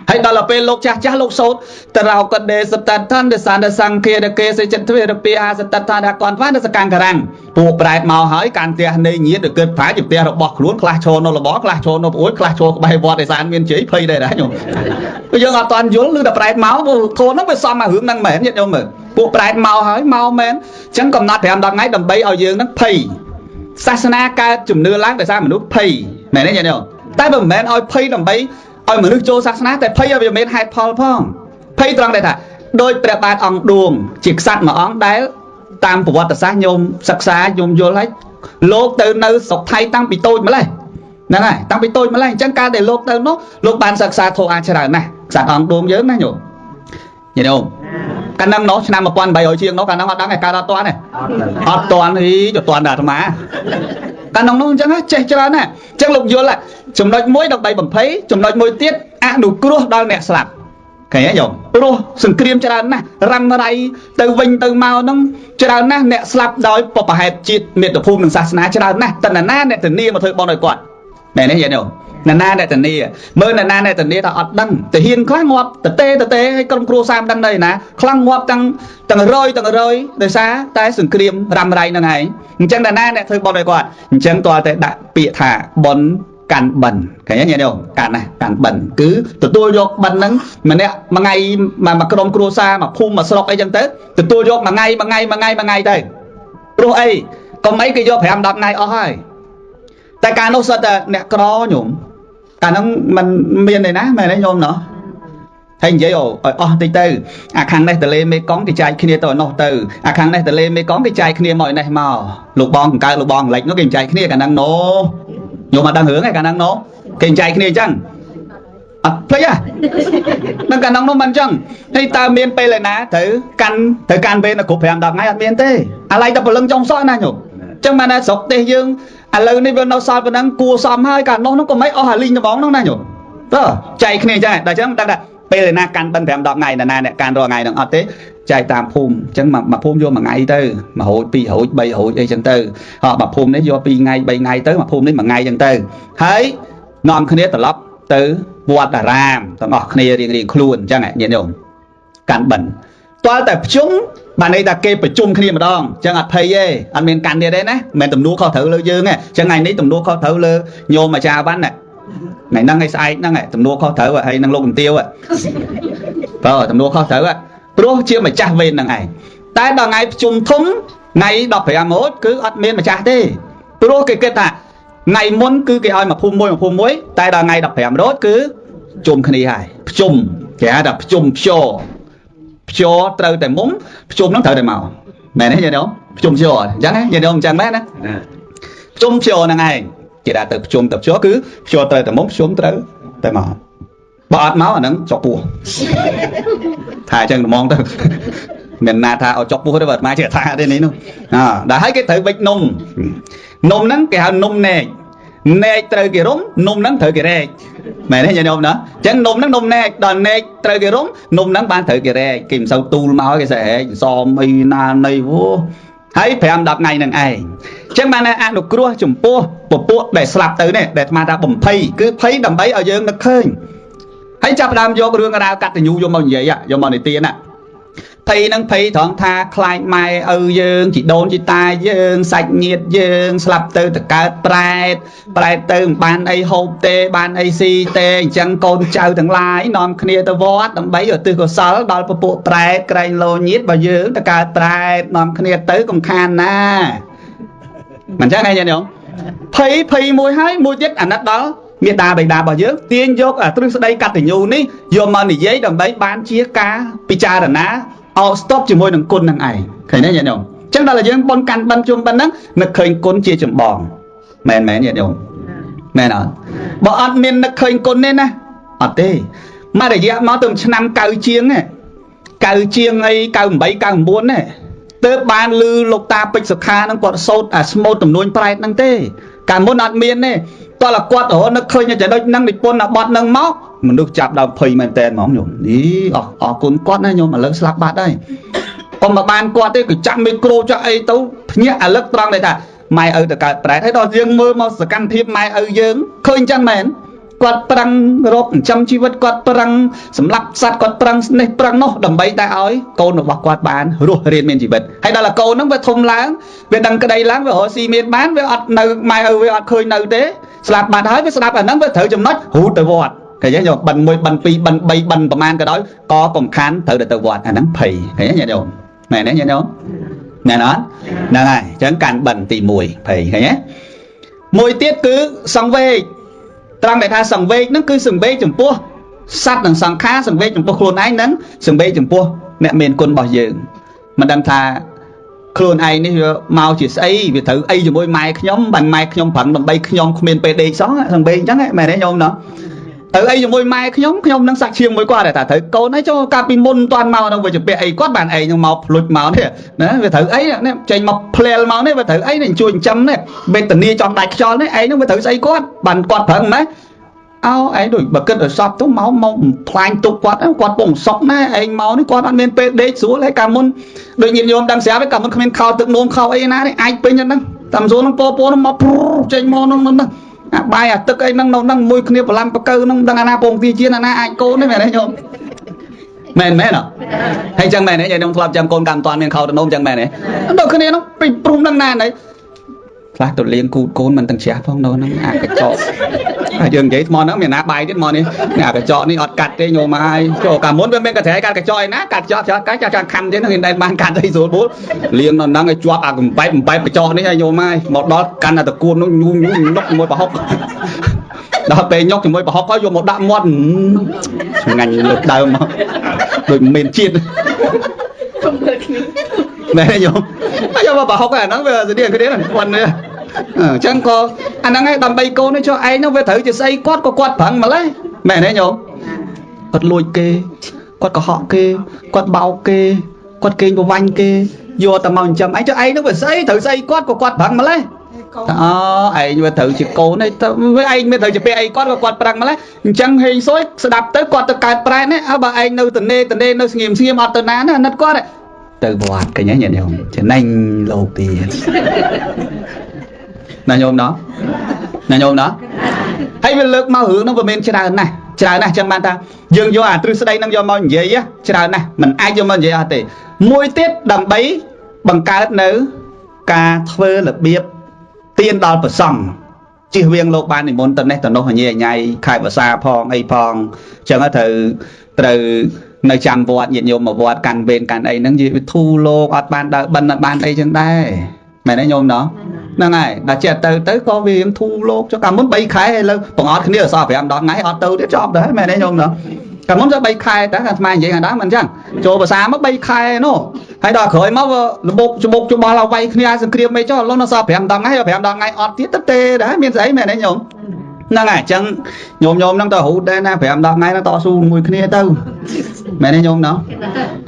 ហើយដល់ពេលលោកចាស់ចាស់លោកសោតតរោកដេសតដ្ឋនសន្តសង្ឃារកេសិចិត្តទ្វេរពាអាសតដ្ឋនកនវានសកង្ករាំងពួកប្រែតមកហើយកាន់ផ្ទះនៃញាតទៅគិតថាជាផ្ទះរបស់ខ្លួនខ្លះឈរនៅលបខ្លះឈរនៅប្អូនខ្លះឈរក្បែរវត្តឯសានមានជ័យភ័យដែរណាញោមព្រោះយើងអត់តាន់យល់ឬតែប្រែតមកធនហ្នឹងវាសមមករឿងហ្នឹងមែនញាតិញោមមើលពួកប្រែតមកហើយមកមែនអញ្ចឹងកំណត់5 10ថ្ងៃដើម្បីឲ្យយើងហ្នឹងភ័យសាសនាកើតជំនឿឡើងដោយសារមនុស្សភ័យមែនទេញាតិញោមតែមិនមែនឲ្យភ័យដើម្បីឲ្យមនុស្សចូលសាសនាតែភ័យឲ្យវាមានហេតុផលផងភ័យត្រង់ដែលថាដោយព្រះបាទអង្គឌួងជាក្សត្រមួយអង្គដែលតាមប្រវត្តិសាស្ត្រញោមសិក្សាញោមយល់ហើយលោកទៅនៅស្រុកថៃតាំងពីតូចម្លេះហ្នឹងហើយតាំងពីតូចម្លេះអញ្ចឹងកាលដែលលោកទៅនោះលោកបានសិក្សាធម៌អាចច្រើនណាស់ក្សត្រអង្គឌួងយើងណាញោមញាតិញោមកាលហ្នឹងនោះឆ្នាំ1800ជាងនោះកាលហ្នឹងអត់ដឹងឯកើតអត់តាន់ទេអត់តាន់អីទៅតាន់ដល់អាត្មាកាលនោះអញ្ចឹងចេះច្រើនណាស់អញ្ចឹងលោកយល់ចំណុចមួយដើម្បីបំភ័យចំណុចមួយទៀតអនុគ្រោះដល់អ្នកស្លាប់ឃើញទេញោមព្រោះសង្គ្រាមច្រើនណាស់រ៉ាំរ៉ៃទៅវិញទៅមកហ្នឹងច្រើនណាស់អ្នកស្លាប់ដោយបបហេតុជាតិមាតុភូមិនិងសាសនាច្រើនណាស់តើណាអ្នកធានាមកធ្វើបន់ឲ្យគាត់មែនទេញាតិញោមណាណាអ្នកធានាមើលណាណាអ្នកធានាថាអត់ដឹងទាហានខ្លះងាប់តទេតទេឲ្យក្រុមគ្រួសារមិនដឹងនៅណាខ្លះងាប់ទាំងរយទាំងរយដោយសារតែសង្គ្រាមរ៉ាំរ៉ៃហ្នឹងឯងអញ្ចឹងណាណាអ្នកធ្វើបន់ឲ្យគាត់អញ្ចឹងទាល់តែដាក់ពាក្យថាបន់កាន់បិណ្ឌឃើញទេញាតិញោមកាន់ណាកាន់បិណ្ឌគឺទទួលយកបិណ្ឌហ្នឹងម្នាក់មួយថ្ងៃមួយក្រុមគ្រួសារមួយភូមិមួយស្រុកអីចឹងទៅទទួលយកមួយថ្ងៃមួយថ្ងៃមួយថ្ងៃមួយថ្ងៃទៅព្រោះអីកុំអីគេយក5 10ថ្ងៃអស់ហើយតែកាលនោះសុទ្ធតែអ្នកក្រញោមកាលហ្នឹងมันមានទេណាមែនទេញោមណោះហើយនិយាយឲ្យអស់តិចទៅអាខាងនេះតលេមេកុងគេចែកគ្នាទៅឯនោះទៅអាខាងនេះតលេមេកុងគេចែកគ្នាមកឯនេះមកលោកបងកង្កើតលោកបងលិចនោះគេចែកគ្នាកាលហ្នឹងណូញោមអត់ដឹងរឿងទេកាលហ្នឹងណូគេចែកគ្នាអញ្ចឹងអត់ភ្លេចហ៎នឹងកាលហ្នឹងនោះមិនអញ្ចឹងហើយតើមានពេលឯណាត្រូវកាន់វេនគ្រប់5 10ថ្ងៃអត់មានទេអាឡ័យតែព្រលឹងចុងសោះណាញោមអញ្ចឹងបានថាស្រុកទេសយើងឥឡូវនេះវានៅសល់ប៉ុណ្ណឹងគួសមហើយកាលនោះនោះក៏មិនអស់អាលីងត្បងនោះណាញោមតើចែកគ្នាអញ្ចឹងដល់អញ្ចឹងដឹងថាពេលណាកាន់បិណ្ឌ5 10ថ្ងៃណាអ្នកកាន់រាល់ថ្ងៃហ្នឹងអត់ទេចែកតាមភូមិអញ្ចឹងមួយភូមិយកមួយថ្ងៃទៅ1រោច2រោច3រោចអីចឹងទៅហ៎មួយភូមិនេះយក2ថ្ងៃ3ថ្ងៃទៅមួយភូមិនេះមួយថ្ងៃចឹងទៅហើយនាំគ្នាត្រឡប់ទៅវត្តអារាមទាំងអស់គ្នារៀងៗខ្លួនអញ្ចឹងញាតិញោមកាន់បិណ្ឌទាល់តែភ្ជុំបានន័យថាគេប្រជុំគ្នាម្ដងអញ្ចឹងអត់ភ័យទេអត់មានកាន់ទៀតទេណាមិនមែនទំនួលខុសត្រូវលើយើងទេអញ្ចឹងថ្ងៃនេះទំនួលខុសត្រូវលើញោមអាចារ្យវ៉ាន់ណាថ្ងៃហ្នឹងឯស្អែកហ្នឹងទំនួលខុសត្រូវហើយនឹងលោកជំទាវបើទំនួលខុសត្រូវព្រោះជាម្ចាស់វេនហ្នឹងឯងតែដល់ថ្ងៃប្រជុំធំថ្ងៃ15រោចគឺអត់មានម្ចាស់ទេព្រោះគេគិតថាថ្ងៃមុនគឺគេឲ្យមួយភូមិមួយមួយភូមិមួយតែដល់ថ្ងៃ15រោចគឺជុំគ្នាហើយប្រជុំគេហៅថាប្រជុំភ្យភ្យត្រូវតែមុំប្រជុំហ្នឹងត្រូវតែមកមែនទេញាតិញោមប្រជុំភ្យអញ្ចឹងណាញាតិញោមអញ្ចឹងមែនណាប្រជុំភ្យហ្នឹងឯងគេថាទៅប្រជុំទៅភ្យគឺភ្យត្រូវតែមុំប្រជុំត្រូវតែមកបើអត់មកអាហ្នឹងចុកពោះថាអញ្ចឹងហ្មងទៅមានណាថាឲ្យចុកពោះទេបើអាត្មាជឿថាទេនេះនោះអដល់ហើយគេត្រូវវិចនំនំហ្នឹងគេហៅនំណែកណែកត្រូវគេរុំនំហ្នឹងត្រូវគេរែកមែនទេញាតិញោមណាអញ្ចឹងនំហ្នឹងនំណែកដល់ណែកត្រូវគេរុំនំហ្នឹងបានត្រូវគេរែកគេមិនសូវទូលមកគេសេះរែកសមអីណាណីវោហើយ5 10ថ្ងៃហ្នឹងឯងអញ្ចឹងបានអនុគ្រោះចំពោះពពួកដែលស្លាប់ទៅនេះដែលអាត្មាថាបំភ័យគឺភ័យដើម្បីឲ្យយើងនឹកឃើញហើយចាប់ផ្ដើមយករឿងរ៉ាវកតញ្ញូយកមកនិយាយយកមកនិទានណាភ័យហ្នឹងភ័យត្រង់ថាខ្លាចម៉ែឪយើងជីដូនជីតាយើងសាច់ញាតិយើងស្លាប់ទៅតកើតប្រែតប្រែតទៅមិនបានអីហូបទេបានអីស៊ីទេអញ្ចឹងកូនចៅទាំងឡាយនាំគ្នាទៅវត្តដើម្បីឧទ្ទិសកុសលដល់ពពួកប្រែតក្រែងលោញាតិបើយើងតកើតប្រែតនាំគ្នាទៅកុំខានណាមិនចឹងឯងញាតិញោមភ័យភ័យមួយហើយមួយទៀតអាណិតដល់មេដាបិតារបស់យើងទាញយកទ្រឹស្ដីកតញ្ញូនេះយកមកនិយាយដើម្បីបានជាការពិចារណាអោស្ទប់ជាមួយនឹងគុណនឹងឯងឃើញទេញាតិញោមអញ្ចឹងដល់តែយើងបុណ្យកាន់បិណ្ឌជុំបិណ្ឌហ្នឹងនឹកឃើញគុណជាចម្បងមែនមែនញាតិញោមមែនអត់បើអត់មាននឹកឃើញគុណទេណាអត់ទេមួយរយៈមកទៅឆ្នាំ9ជាង9ជាងអី98 99ណាទើបបានលឺលោកតាពេជ្រសុខាហ្នឹងគាត់សូត្រអាស្មូតទំនួញប្រែតហ្នឹងទេកាលមុនអត់មានទេតោះតែគាត់រហូតនឹកឃើញចំណុចហ្នឹងនិពន្ធអាបត់ហ្នឹងមកមនុស្សចាប់ដើមភ័យមែនតើហ្មងញោមនេះអរគុណគាត់ណាញោមឥឡូវស្លាប់បាត់ហើយកុំមកបានគាត់ទេគឺចាក់មីក្រូចាក់អីទៅភ្ញាក់អាលឹកត្រង់ដែលថា ម៉ែឪទៅកើតប្រែតហើយដល់យើងមើលមកសកម្មភាពម៉ែឪយើងឃើញចឹងមែនគាត់ប្រឹងរកចិញ្ចឹមជីវិតគាត់ប្រឹងសម្លាប់សត្វគាត់ប្រឹងនេះប្រឹងនោះដើម្បីតែឲ្យកូនរបស់គាត់បានរស់រានមានជីវិតហើយដល់កូនហ្នឹងវាធំឡើងវាដឹងក្តីឡើងវារកស៊ីមានបានវាអត់នៅម៉ែឪវាអត់ឃើញនៅទេស្លាប់បាត់ហើយវាស្ដាប់អាហ្នឹងវាត្រូវចំណុចរូតទៅវត្តឃើញទេយកបិណ្ឌ1បិណ្ឌ2បិណ្ឌ3បិណ្ឌប្រមាណក៏ដោយក៏កុំខានត្រូវទៅវត្តអាហ្នឹងភ័យឃើញទេញាតិញោមមែនទេញាតិញោមមែនអត់ហ្នឹងហើយអញ្ចឹងកាន់បិណ្ឌទី1ភ័យឃើញទេមួយទៀតគឺសង្វេគត្រង់ដែលថាសង្វេគហ្នឹងគឺសង្វេគចំពោះសត្វនិងសង្ខារសង្វេគចំពោះខ្លួនឯងនិងសង្វេគចំពោះអ្នកមានគុណរបស់យើងមិនដឹងថាខ្លួនឯងនេះវាមកជាស្អីវាត្រូវអីជាមួយម៉ែខ្ញុំបានម៉ែខ្ញុំប្រឹងដើម្បីខ្ញុំគ្មានពេលដេកសោះសង្វេគអញ្ចឹងមែនទេញោមណោះត្រូវអីជាមួយម៉ែខ្ញុំខ្ញុំនឹងសាក់ឈាមមួយគាត់តែត្រូវកូនអីចូលកាលពីមុនមិនតាន់មកនោះវាជាពាក់អីគាត់បានឯងនឹងមកភ្លុចមកនេះណាវាត្រូវអីនេះចេញមកផ្លែលមកនេះវាត្រូវអីនេះជួយចិញ្ចឹមនេះវេទនាចង់ដាច់ខ្យល់នេះឯងនឹងវាត្រូវស្អីគាត់បានគាត់ប្រឹងណាអោឯងដូចបើគិតឲ្យសពទៅមកមកផ្លាញទុកគាត់គាត់ពងសុកណាឯងមកនេះគាត់អត់មានពេលដេកស្រួលហើយកាលមុនដូចញាតិញោមដឹងស្រាប់ហើយកាលមុនគ្មានខោទឹកនោមខោអីណានេះអាចពេញហ្នឹងតាមស្រួលហ្នឹងពោពោហ្នឹងមកចេញមកហ្នឹងហ្នឹងអាបាយអាទឹកអីហ្នឹងនៅហ្នឹងមួយគ្នាប្រឡាំបកើហ្នឹងដឹងអាណាពងទាជាអាណាអាចកូននេះមែនទេញោមមែនមែនអត់ហើយចឹងមែនទេញោមធ្លាប់ចាំកូនកម្មតាន់មានខោទឹកនោមចឹងមែនទេដល់គ្នាហ្នឹងពេញព្រំហ្នឹងណាណីខ្លះទៅលៀងគូតកូនមិនទាំងជ្រះផងនៅហ្នឹងអាកញ្ចក់ហើយយើងនិយាយថ្មហ្នឹងមានណាបាយទៀតមកនេះអាកញ្ចក់នេះអត់កាត់ទេញោមហើយចូលកាលមុនវាមានកត្រែកាត់កញ្ចក់ឯណាកាត់ចោះចោះកាត់ចាស់ខំទៀតហ្នឹងគេបានកាត់អីស្រួលបួលលៀងនៅហ្នឹងឲ្យជាប់អាកំបែបបំបែបកញ្ចក់នេះហើយញោមហើយមកដល់កាន់អាតកួននោះញូញូញុកជាមួយប្រហុកដល់ពេលញុកជាមួយប្រហុកហើយយកមកដាក់មាត់ឆ្ងាញ់លើកដើមមកដូចមានជាតិ កុំមើលគ្នាមែនទេញោមហើយយកមកប្រហុកអាហ្នឹងវាស្តៀងគ្នាហ្នឹងគាត់នេះអញ្ចឹងក៏អាហ្នឹងឯងដើម្បីកូននេះចុះឯងនោះវាត្រូវជាស្អីគាត់ក៏គាត់ប្រឹងម្លេះមែនទេញោមគាត់លួចគេគាត់កុហកគេគាត់បោកគេគាត់កេងប្រវាញ់គេយកតែមកចិញ្ចឹមឯងចុះឯងនោះវាស្អីត្រូវស្អីគាត់ក៏គាត់ប្រឹងម្លេះថាអូឯងវាត្រូវជាកូនឯងទៅវាឯងមានត្រូវជាពាក្យអីគាត់ក៏គាត់ប្រឹងម្លេះអញ្ចឹងហេងសុយស្ដាប់ទៅគាត់ទៅកើតប្រែតនេះអើបើឯងនៅតនេតនេនៅស្ងៀមស្ងៀមអត់ទៅណាណាអាណិតគាត់ទៅវត្តកញ្ញាញាតិញោមចំណេញលោកទៀតណាញោមណោះណាញោមណោះហើយវាលើកមករឿងហ្នឹងវាមានច្រើនណាស់ច្រើនណាស់ចឹងបានថាយើងយកអាទ្រឹស្ដីហ្នឹងយកមកនិយាយច្រើនណាស់មិនអាចយកមកនិយាយអត់ទេមួយទៀតដើម្បីបង្កើតនៅការធ្វើរបៀបទានដល់ព្រះសង្ឃជៀសវាងលោកបាននិមន្តទៅនេះទៅនោះញ៉ៃញ៉ៃខែភាសាផងអីផងចឹងត្រូវនៅចាំវត្តញាតិញោមមកវត្តកាន់វេនកាន់អីហ្នឹងនិយាយវាធូរលោកអត់បានដើរបិណ្ឌអត់បានអីចឹងដែរមែនទេញោមណោះហ្នឹងហើយដល់ចេះទៅទៅក៏វាធូរលោកចុះកាលមុន3ខែឥឡូវបង្អត់គ្នាអសល់5 10ថ្ងៃអត់ទៅទៀតចប់ដែរមែនទេញោមណោះកាលមុនទៅ3ខែតើអាត្មានិយាយខាងដើមមិនចឹងចូលភាសាមក3ខែនោះហើយដល់ក្រោយមកលបុកច្បុកច្បល់ឲ្យវាយគ្នាសង្គ្រាមអីចុះឥឡូវនៅសល់5 10ថ្ងៃ5 10ថ្ងៃអត់ទៀតទៅទេដែរមានស្អីមែនទេញោមហ្នឹងហើយអញ្ចឹងញោមញោមហ្នឹងទៅរូតដែរណា5 10ថ្ងៃហ្នឹងតស៊ូមួយគ្នាទៅមែនទេញោមណោះ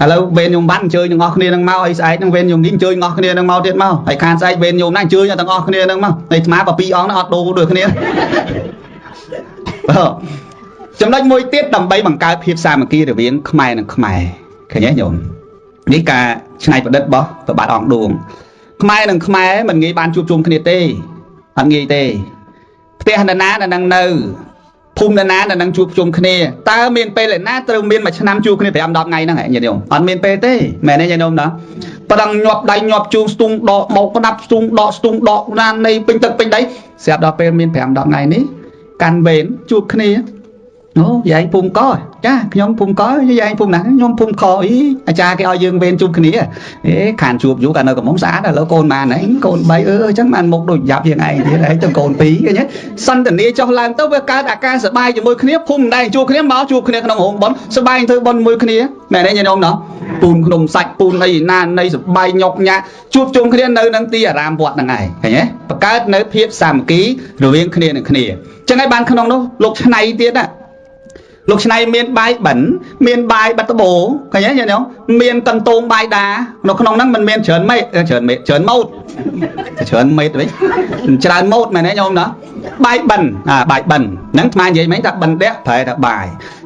ឥឡូវវេនញោមបានអញ្ជើញទាំងអស់គ្នាហ្នឹងមកឲ្យស្អែកហ្នឹងវេនញោមនេះអញ្ជើញទាំងអស់គ្នាហ្នឹងមកទៀតមកហើយខានស្អែកវេនញោមណាអញ្ជើញទាំងអស់គ្នាហ្នឹងមកហើយអាត្មាបើ2អង្គហ្នឹងអត់ដូរដូចគ្នាបាទចំណុចមួយទៀតដើម្បីបង្កើតភាពសាមគ្គីរវាងខ្មែរនិងខ្មែរឃើញទេញោមនេះការច្នៃប្រឌិតរបស់ព្រះបាទអង្គឌួងខ្មែរនិងខ្មែរមិនងាយបានជួបជុំគ្នាទេអត់ងាយទេផ្ទះនរណានៅនឹងនៅភូមិនរណានៅនឹងជួបជុំគ្នាតើមានពេលឯណាត្រូវមានមួយឆ្នាំជួបគ្នា5 10ថ្ងៃហ្នឹងញាតិញោមអត់មានពេលទេមែនទេញាតិញោមណាប្រឹងញាប់ដៃញាប់ជើងស្ទូងដកបោកក្តាប់ស្ទូងដកស្ទូងដកណានៃពេញទឹកពេញដីស្រាប់ដល់ពេលមាន5 10ថ្ងៃនេះកាន់វេនជួបគ្នាអូយាយភូមិកចាខ្ញុំភូមិកយាយភូមិណាខ្ញុំភូមិខអីអាចារ្យគេឲ្យយើងវេនជួបគ្នាអេខានជួបយូរកាលនៅកំមុំស្អាតឥឡូវកូនបានហើយកូន3អឺអញ្ចឹងបានមុខដូចយ៉ាប់ជាងឯងទៀតឯងទៅកូន2ឃើញទេសន្តានាចុះឡើងទៅវាកើតអាការសប្បាយជាមួយគ្នាភូមិដែរជួបគ្នាមកជួបគ្នាក្នុងរោងបុណ្យសប្បាយធ្វើបុណ្យមួយគ្នាមែនទេញាតិញោមណោះពូនក្នុងសាច់ពូនអីណានៃសប្បាយញុកញាក់ជួបជុំគ្នានៅនឹងទីអារាមវត្តហ្នឹងឯងឃើញទេបង្កើតនៅភាពសាមគ្គីរវាងគ្នានឹងគ្នាអញ្ចឹងហើយបានក្នុងនោះលោកឆ្នៃទៀតណាលោកឆ្នៃមានបាយបិណ្ឌមានបាយបាត់ត្បូឃើញទេញាតិញោមមានកន្ទងបាយដានៅក្នុងហ្នឹងมันមានច្រើនមេច្រើនមេច្រើនម៉ូតច្រើនមេតវិញច្រើនម៉ូតមែនទេញោមណាបាយបិណ្ឌអាបាយបិណ្ឌហ្នឹងអាត្មានិយាយមិញថាបិណ្ឌៈប្រែថាបាយ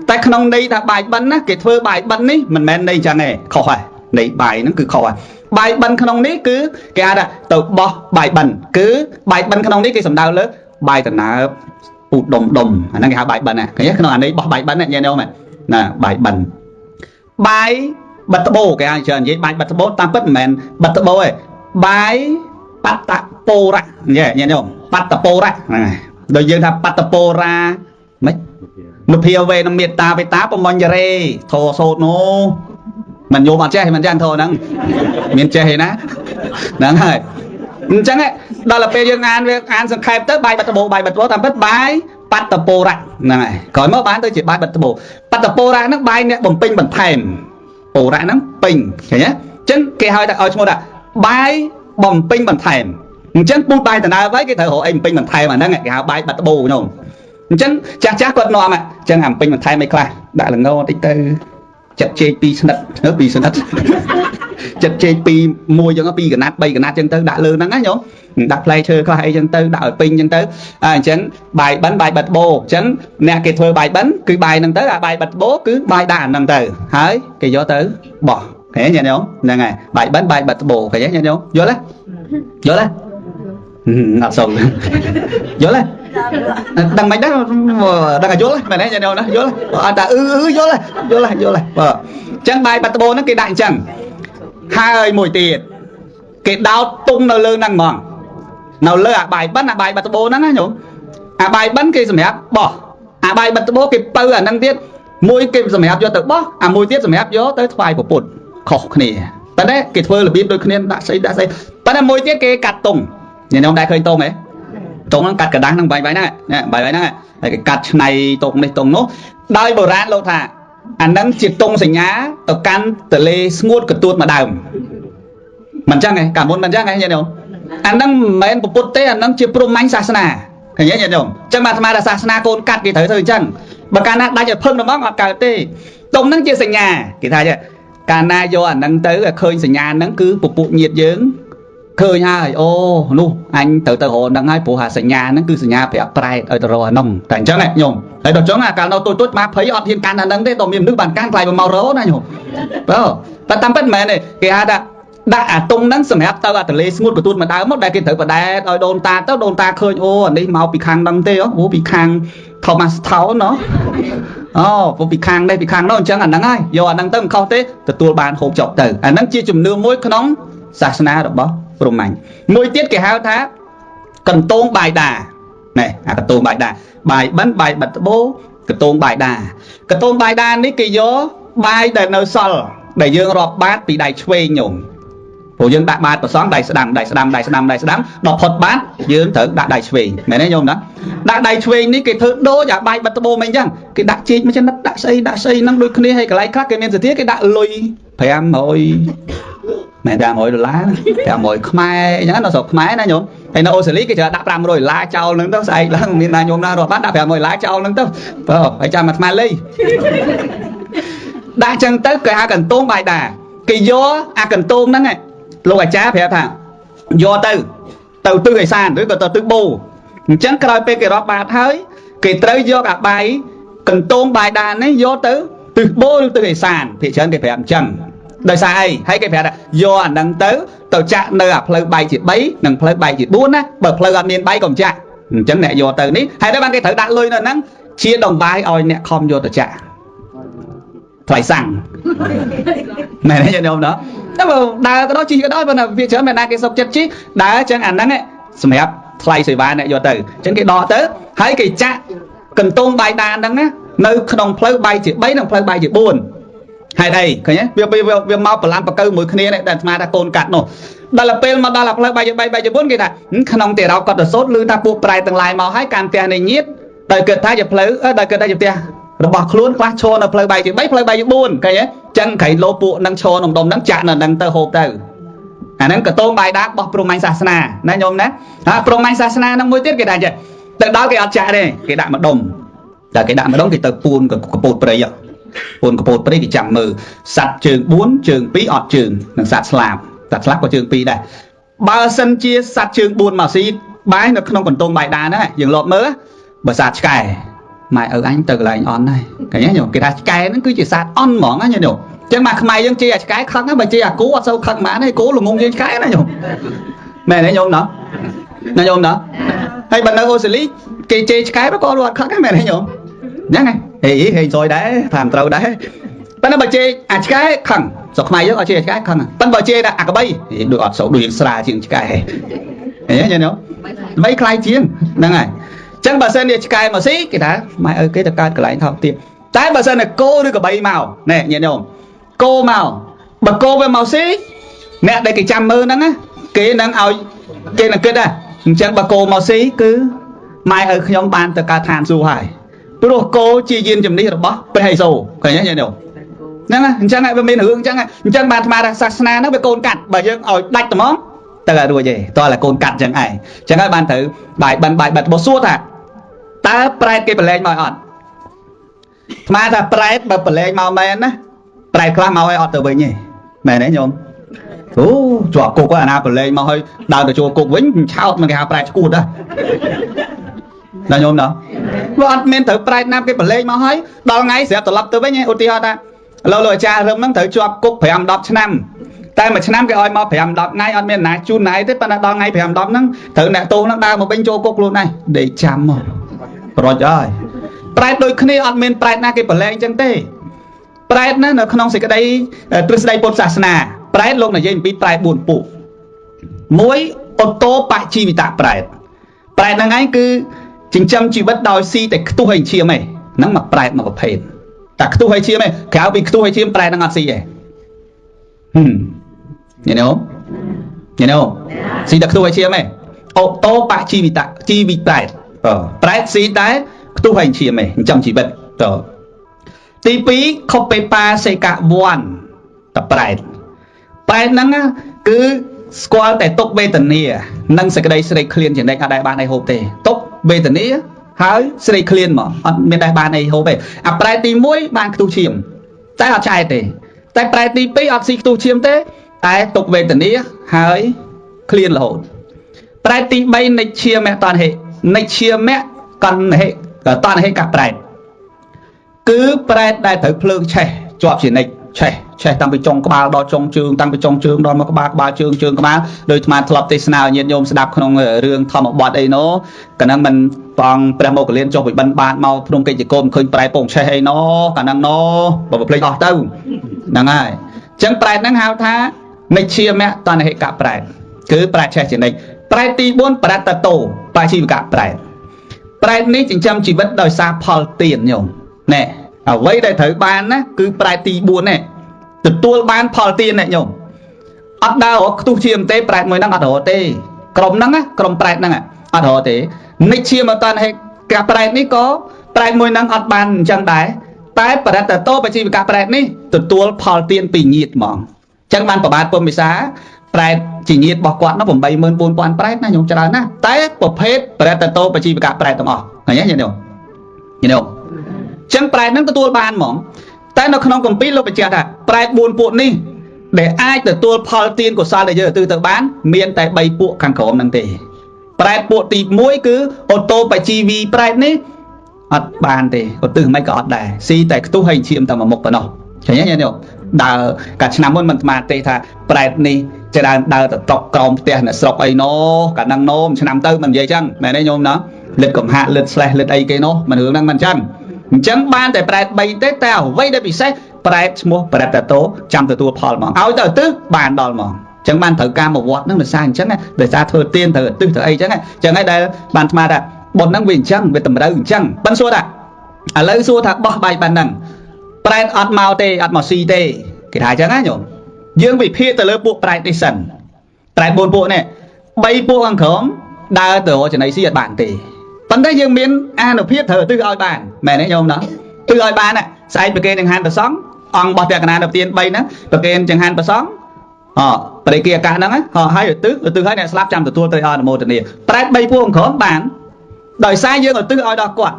តែក្នុងន័យថាបាយបិណ្ឌណាគេធ្វើបាយបិណ្ឌនេះមិនមែនន័យចឹងទេខុសហើយន័យបាយហ្នឹងគឺខុសហើយ បាយបិណ្ឌក្នុងនេះគឺគេហៅថាទៅបោះបាយបិណ្ឌគឺបាយបិណ្ឌក្នុងនេះគេសំដៅលើបាយដំណើបពូតដុំដុំអាហ្នឹងគេហៅបាយបិណ្ឌណាឃើញទេក្នុងអានេះបោះបាយបិណ្ឌណាញាតិញោមណាបាយបិណ្ឌបាយបិទត្បូគេហៅច្រើននិយាយបាយបិទត្បូតាមពិតមិនមែនបិទត្បូទេបាយបត្តពោរៈញាតិញោមបត្តពោរៈហ្នឹងហើយដូចយើងថាបត្តពោរាម៉េចនុភាវេនមេត្តាវេតាប្រមញ្ញរេធោសូត្រនោះមិនញោមអត់ចេះមិនចឹងធោហ្នឹងមានចេះឯណាហ្នឹងហើយអញ្ចឹងដល់ពេលយើងអានវាអានសង្ខេបទៅបាយបត្តបោបាយបត្តបោតាមពិតបាយបត្តពោរៈហ្នឹងហើយក្រោយមកបានទៅជាបាយបត្តបោបត្តពោរៈហ្នឹងបាយអ្នកបំពេញបន្ថែមពោរៈហ្នឹងពេញឃើញទេអញ្ចឹងគេហៅថាឲ្យឈ្មោះថាបាយបំពេញបន្ថែមអញ្ចឹងពូជបាយដំណើបហើយគេត្រូវរកអីបំពេញបន្ថែមអាហ្នឹងគេហៅបាយបត្តបោញោមអញ្ចឹងចាស់ចាស់គាត់នាំអញ្ចឹងអាបំពេញបន្ថែមអីខ្លះដាក់ល្ងតិចទៅចិត្តជែកពីរស្និតពីរស្និតចិត្តជែកពីមួយចឹងពីរកណាត់3កណាត់ចឹងទៅដាក់លើហ្នឹងណាញោមដាក់ផ្លែឈើខ្លះអីចឹងទៅដាក់ឲ្យពេញចឹងទៅអញ្ចឹងបាយបិណ្ឌបាយបិទបោអញ្ចឹងអ្នកគេធ្វើបាយបិណ្ឌគឺបាយហ្នឹងទៅអាបាយបិទបោគឺបាយដាក់អាហ្នឹងទៅហើយគេយកទៅបោះឃើញទេញោមហ្នឹងហើយបាយបិណ្ឌបាយបិទបោឃើញទេញោមយល់ទេយល់ទេអត់សូវយល់ទេដឹងមិនដែរដឹងតែយល់មែនទេញោមណាយល់អត់តែអឺយល់យល់យល់បាទអញ្ចឹងបាយបិទបោហ្នឹងគេដាក់អញ្ចឹងហើយមួយទៀតគេដោតទុំនៅលើហ្នឹងហ្មងនៅលើអាបាយបិណ្ឌអាបាយបិទបោហ្នឹងណាញោមអាបាយបិណ្ឌគេសម្រាប់បោះអាបាយបិទបោគេពៅអាហ្នឹងទៀតមួយគេសម្រាប់យកទៅបោះអាមួយទៀតសម្រាប់យកទៅថ្វាយពុទ្ធខុសគ្នាប៉ុន្តែគេធ្វើរបៀបដូចគ្នាដាក់ស្អីដាក់ស្អីប៉ុន្តែមួយទៀតគេកាត់ទុំញោមដែរឃើញទុំហ៎ទុំហ្នឹងកាត់กระដាស់ហ្នឹងបាយបាយហ្នឹងបាយបាយហ្នឹងហើយគេកាត់ឆ្នៃទុំនេះទុំនោះដោយបុរាណលោកថាអាហ្នឹងជាទង់សញ្ញាទៅកាន់ទលេស្ងួតកទួតមកដើមមិនចឹងទេកាលមុនមិនចឹងទេញាតិញោមអាហ្នឹងមិនមែនពុទ្ធទេអាហ្នឹងជាព្រហ្មញ្ញសាសនាឃើញទេញាតិញោមចឹងបានអាត្មាថាសាសនាកូនកាត់គេត្រូវធ្វើអញ្ចឹងបើកាលណាដាច់ឲ្យភឹងហ្មងអត់កើតទេទង់ហ្នឹងជាសញ្ញាគេថាកាលណាយកអាហ្នឹងទៅឲ្យឃើញសញ្ញាហ្នឹងគឺពពួកញាតិយើងឃើញហើយអូនោះអញត្រូវទៅរកហ្នឹងហើយព្រោះអាសញ្ញាហ្នឹងគឺសញ្ញាប្រាប់ប្រែតឲ្យទៅរកអាហ្នឹងតែអញ្ចឹងញោមហើយដល់អញ្ចឹងអាកាលនៅតូចតូចមកភ័យអត់ហ៊ានកាន់អាហ្នឹងទេតមានមនុស្សបានកាន់ខ្លាយមករកណាញោមបើតាមពិតមិនមែនទេគេហៅថាដាក់អាតុងហ្នឹងសម្រាប់ទៅអាទលេស្ងួតកទួតមកដើមមកដែលគេត្រូវបដែតឲ្យដូនតាទៅដូនតាឃើញអូអានេះមកពីខាងហ្នឹងទេអូពីខាង Thomas Town ណោះអូពីខាងនេះពីខាងនោះអញ្ចឹងអាហ្នឹងហើយយកអាហ្នឹងទៅមិនខុសទេទទួលបានហូបចុកទៅអាហ្នឹងជាជំនឿមួយក្នុងសាសនារបស់ព្រហ្មញ្ញមួយទៀតគេហៅថាកន្ទងបាយដានេះអាកន្ទងបាយដាបាយបិណ្ឌបាយបិទត្បូកន្ទងបាយដាកន្ទងបាយដានេះគេយកបាយដែលនៅសល់ដែលយើងរាប់បាតពីដៃឆ្វេងញោមព្រោះយើងដាក់បាតប្រសងដៃស្ដាំដៃស្ដាំដៃស្ដាំដៃស្ដាំដល់ផុតបាតយើងត្រូវដាក់ដៃឆ្វេងមែនទេញោមណាដាក់ដៃឆ្វេងនេះគេធ្វើដូចអាបាយបិទត្បូមិនអញ្ចឹងគេដាក់ជីកមួយចំណិតដាក់ស្អីដាក់ស្អីហ្នឹងដូចគ្នាហើយកន្លែងខ្លះគេមានសទ្ធាគេដាក់លុយ500មែន500ដុល្លារ500ខ្មែរអញ្ចឹងនៅស្រុកខ្មែរណាញោមហើយនៅអូស្ត្រាលីគេច្រើនដាក់500ដុល្លារចោលហ្នឹងទៅស្អែកឡើងមានណាញោមណារាប់បានដាក់500ដុល្លារចោលហ្នឹងទៅបើហើយចាំអាត្មាលីដាក់ចឹងទៅគេហៅកន្ទងបាយដាគេយកអាកន្ទងហ្នឹងលោកអាចារ្យប្រាប់ថាយកទៅទៅទិសឦសានឬក៏ទៅទិសបូអញ្ចឹងក្រោយពេលគេរាប់បាតហើយគេត្រូវយកអាបាយកន្ទងបាយដានេះយកទៅទិសបូឬទិសឦសានភាគច្រើនគេប្រាប់អញ្ចឹងដោយសារអីហើយគេប្រាប់ថាយកអាហ្នឹងទៅទៅចាក់នៅអាផ្លូវបែកជា3និងផ្លូវបែកជា4ណាបើផ្លូវអត់មានបែកកុំចាក់អញ្ចឹងអ្នកយកទៅនេះហើយដល់បានគេត្រូវដាក់លុយនៅហ្នឹងជាដង្វាយឲ្យអ្នកខំយកទៅចាក់ថ្លៃសាំងមែនទេញោមណោះតែបើដើរក៏ដោយជិះក៏ដោយប៉ុន្តែវាច្រើនមែនណាគេសុខចិត្តជិះដើរអញ្ចឹងអាហ្នឹងសម្រាប់ថ្លៃសេវាអ្នកយកទៅអញ្ចឹងគេដកទៅហើយគេចាក់កន្ទងបាយដានហ្នឹងណានៅក្នុងផ្លូវបែកជា3និងផ្លូវបែកជា4ហេតុអីឃើញទេវាមកបលាំងបកៅមួយគ្នានេះដែលអាត្មាថាកូនកាត់នោះដល់ពេលមកដល់ផ្លូវបែកជា3បែកជា4គេថាក្នុងទេរោកតសោតឮថាពួកប្រែទាំងឡាយមកហើយកាន់ផ្ទះនៃញាតដោយគិតថាជាផ្លូវដោយគិតថាជាផ្ទះរបស់ខ្លួនខ្លះឈរនៅផ្លូវបែកជា3ផ្លូវបែកជា4ឃើញទេចឹងក្រៃលោពួកនឹងឈរនំដុំនឹងចាក់នៅនឹងទៅហូបទៅអាហ្នឹងកតងបាយដារបស់ព្រហ្មញ្ញសាសនាណាញោមណាហើយព្រហ្មញ្ញសាសនាហ្នឹងមួយទៀតគេថាចេះទៅដល់គេអត់ចាក់ទេគេដាក់ម្ដុំតែគេដាក់ម្ដុំគេទៅពួនកពោតព្រៃពួនកពោតព្រៃគេចាំមើលសត្វជើង4ជើង2អត់ជើងនិងសត្វស្លាបសត្វស្លាបក៏ជើង2ដែរបើសិនជាសត្វជើង4មកស៊ីបាយនៅក្នុងកន្ទងបាយដាហ្នឹងយើងលបមើលបើសត្វឆ្កែម៉ែឪអញទៅកន្លែងអន់ហើយឃើញទេញោមគេថាឆ្កែហ្នឹងគឺជាសត្វអន់ហ្មងណាញោម ចឹងមកខ្មែរយើងជេរអាឆ្កែខឹងបើជេរអាគោអត់សូវខឹងហ្មងទេគោល្ងងជាងឆ្កែណាញោមមែនទេញោមណោះណាញោមណោះហើយបើនៅអូស្ត្រាលីគេជេរឆ្កែក៏អត់ខឹងដែរមែនទេញោមហ្នឹងហើយហេហេសយដែរថាមិនត្រូវដែរប៉ុន្តែបើជេរអាឆ្កែខឹងស្រុកខ្មែរយើងអត់ជេរអាឆ្កែខឹងប៉ុន្តែបើជេរអាក្របីដូចអត់សូវដូចស្រាជាងឆ្កែឃើញទេញោមបីខ្លាយជាងហ្នឹងហើយអញ្ចឹងបើសិនជាឆ្កែមកស៊ីគេថាម៉ែឪគេទៅកើតកន្លែងថោកទាបតែបើសិនជាគោឬក្របីមកណែញាតិញោមគោមកបើគោវាមកស៊ីអ្នកដែលគេចាំមើលហ្នឹងណាគេនឹងឲ្យគេនឹងគិតដែរអញ្ចឹងបើគោមកស៊ីគឺម៉ែឪខ្ញុំបានទៅកើតឋានសួគ៌ហើយព្រោះគោជាយានជំនិះរបស់ព្រះឥសូរឃើញទេញាតិញោមហ្នឹងណាអញ្ចឹងវាមានរឿងអញ្ចឹងអញ្ចឹងបានអាត្មាថាសាសនាហ្នឹងវាកូនកាត់បើយើងឲ្យដាច់ត្មងទៅឲ្យរួចទេតោះតែកូនកាត់អញ្ចឹងឯងអញ្ចឹងហើយបានត្រូវបាយបិណ្ឌបាយបិទបើសួរថាតើប្រែតគេប្រឡែងមកអត់អាត្មាថាប្រែតបើប្រឡែងមកមែនណាប្រែតខ្លះមកឲ្យអត់ទៅវិញទេមែនទេញោមអូជាប់គុកអាណាប្រឡែងមកឲ្យដើរទៅចូលគុកវិញឆោតមិនគេហៅប្រែតឈួតដែរណាញោមណាវាអត់មានត្រូវប្រែតណាគេប្រឡែងមកឲ្យដល់ថ្ងៃស្រាប់ត្រឡប់ទៅវិញឧទាហរណ៍ថាលោកអាចារ្យរឹមហ្នឹងត្រូវជាប់គុក5 10ឆ្នាំតែមួយឆ្នាំគេឲ្យមក5 10ថ្ងៃអត់មានណាជូនណាទេប៉ុន្តែដល់ថ្ងៃ5 10ហ្នឹងត្រូវអ្នកទោសហ្នឹងដើរមកវិញចូលគុកខ្លួនឯងដេកចាំមកប្រូចហើយប្រែតដូចគ្នាអត់មានប្រែតណាគេប្រឡែងអញ្ចឹងទេប្រែតណានៅក្នុងសេចក្តីទ្រឹស្ដីពុទ្ធសាសនាប្រែតលោកនិយាយអំពីប្រែត4ពួកមួយអូតូបជីវិតប្រែតប្រែតហ្នឹងឯងគឺចិញ្ចឹមជីវិតដោយស៊ីតែខ្ទុះហើយឈាមឯងហ្នឹងមកប្រែតមួយប្រភេទតែខ្ទុះហើយឈាមឯងក្រៅពីខ្ទុះហើយឈាមប្រែតហ្នឹងអត់ស៊ីទេញ៉េញ៉េស៊ីតែខ្ទុះហើយឈាមឯងអូតូបជីវិតជីវិតប្រែតប្រែតស៊ីតែខ្ទុះហើយឈាមឯងចិញ្ចឹមជីវិតតទី2ខុបេបាសេកវ័នតប្រែតប្រែតហ្នឹងគឺស្គាល់តែទុក្ខវេទនានិងសេចក្តីស្រេកឃ្លានជានិច្ចអត់ដែលបានអីហូបទេទុក្ខវេទនាហើយស្រេកឃ្លានមកអត់មានដែលបានអីហូបទេអាប្រែតទី1បានខ្ទុះឈាមតែអត់ឆ្អែតទេតែប្រែតទី2អត់ស៊ីខ្ទុះឈាមទេតែទុក្ខវេទនាហើយឃ្លានរហូតប្រែតទី3និច្ឆាមៈតនហិនិច្ឆាមៈកណ្ហិតនហិកប្រែតគឺប្រែតដែលត្រូវភ្លើងឆេះជាប់ជានិច្ចឆេះឆេះតាំងពីចុងក្បាលដល់ចុងជើងតាំងពីចុងជើងដល់មកក្បាលក្បាលជើងជើងក្បាលដោយអាត្មាធ្លាប់ទេសនាឲ្យញាតិញោមស្ដាប់ក្នុងរឿងធម្មបទអីណូកាលហ្នឹងមិនព្រះអង្គព្រះមោគលានចុះពីបិណ្ឌបាតមកភ្នំកិច្ចកោមឃើញប្រែពងឆេះអីណូកាលហ្នឹងណូបើភ្លេចអស់ទៅហ្នឹងហើយអញ្ចឹងប្រែតហ្នឹងហៅថានិច្ឆាមៈតនហិកប្រែតគឺប្រែតឆេះជានិច្ចប្រែតទី4ប្រតតោបាជីវកប្រែតប្រែតនេះចិញ្ចឹមជីវិតដោយសារផលទានញោមណែអ្វីដែលត្រូវបានណាគឺប្រែតទី4នេះទទួលបានផលទានអ្នកញោមអត់ដើររកខ្ទុះឈាមទេប្រែតមួយហ្នឹងអត់រកទេក្រុមហ្នឹងណាក្រុមប្រែតហ្នឹងអត់រកទេនិច្ឆាមតនហេកប្រែតនេះក៏ប្រែតមួយហ្នឹងអត់បានអញ្ចឹងដែរតែប្រតតោបជីវកប្រែតនេះទទួលផលទានពីញាតិហ្មងអញ្ចឹងបានប្របាទពុំពិសាប្រែតជាញាតិរបស់គាត់នោះ84000ប្រែតណាញោមច្រើនណាស់តែប្រភេទប្រតតោបជីវកប្រែតទាំងអស់ឃើញទេញាតិញោមញាតិញោមអញ្ចឹងប្រែតហ្នឹងទទួលបានហ្មងតែនៅក្នុងគម្ពីរលោកបញ្ជាក់ថាប្រែត4ពួកនេះដែលអាចទទួលផលទានកុសលដែលយើងឧទ្ទិសទៅបានមានតែ3ពួកខាងក្រោមហ្នឹងទេប្រែតពួកទី1គឺអូតូបជីវីប្រែតនេះអត់បានទេឧទ្ទិសមិនក៏អត់ដែរស៊ីតែខ្ទុះហើយឈាមតែមួយមុខប៉ុណ្ណោះឃើញទេញាតិញោមដើរកាលឆ្នាំមុនមិនអាត្មាទេថាប្រែតនេះច្រើនដើរទៅតុកក្រោមផ្ទះអ្នកស្រុកអីណូកាលហ្នឹងណូឆ្នាំទៅមិននិយាយចឹងមែនទេញោមណាលិតកំហាក់លិតស្លេះលិតអីគេនោះមិនរឿងហ្នឹងមិនចឹងអញ្ចឹងបានតែប្រែត3ទេតែអ្វីដែលពិសេសប្រែតឈ្មោះប្រតតោចាំទទួលផលហ្មងឲ្យទៅទិសបានដល់ហ្មងអញ្ចឹងបានត្រូវការមកវត្តហ្នឹងដោយសារអញ្ចឹងដោយសារធ្វើទានត្រូវទិសត្រូវអីអញ្ចឹងអញ្ចឹងហើយដែលបានអាត្មាថាបុណ្យហ្នឹងវាអញ្ចឹងវាតម្រូវអញ្ចឹងប៉ិនសួរថាឥឡូវសួរថាបោះបាយបានហ្នឹងប្រែតអត់មកទេអត់មកស៊ីទេគេថាអញ្ចឹងណាញោមយើងវិភាគទៅលើពួកប្រែតនេះសិនប្រែត4ពួកនេះ3ពួកខាងក្រោមដើរទៅរកចំណីស៊ីអត់បានទេប៉ុន្តែយើងមានអានុភាពត្រូវទិសឲ្យបានមែនទេញោមណាទិសឲ្យបានស្អែកប្រគេនចង្ហាន់ប្រសង់អង្គរបស់តក្កណានៅទាន3ហ្នឹងប្រគេនចង្ហាន់ប្រសង់អបរិគាអាកាសហ្នឹងហើយទិសទិសឲ្យអ្នកស្លាប់ចាំទទួលត្រីអនុមោទនាប្រែត3ពួកខាងក្រោមបានដោយសារយើងឲ្យទិសឲ្យដល់គាត់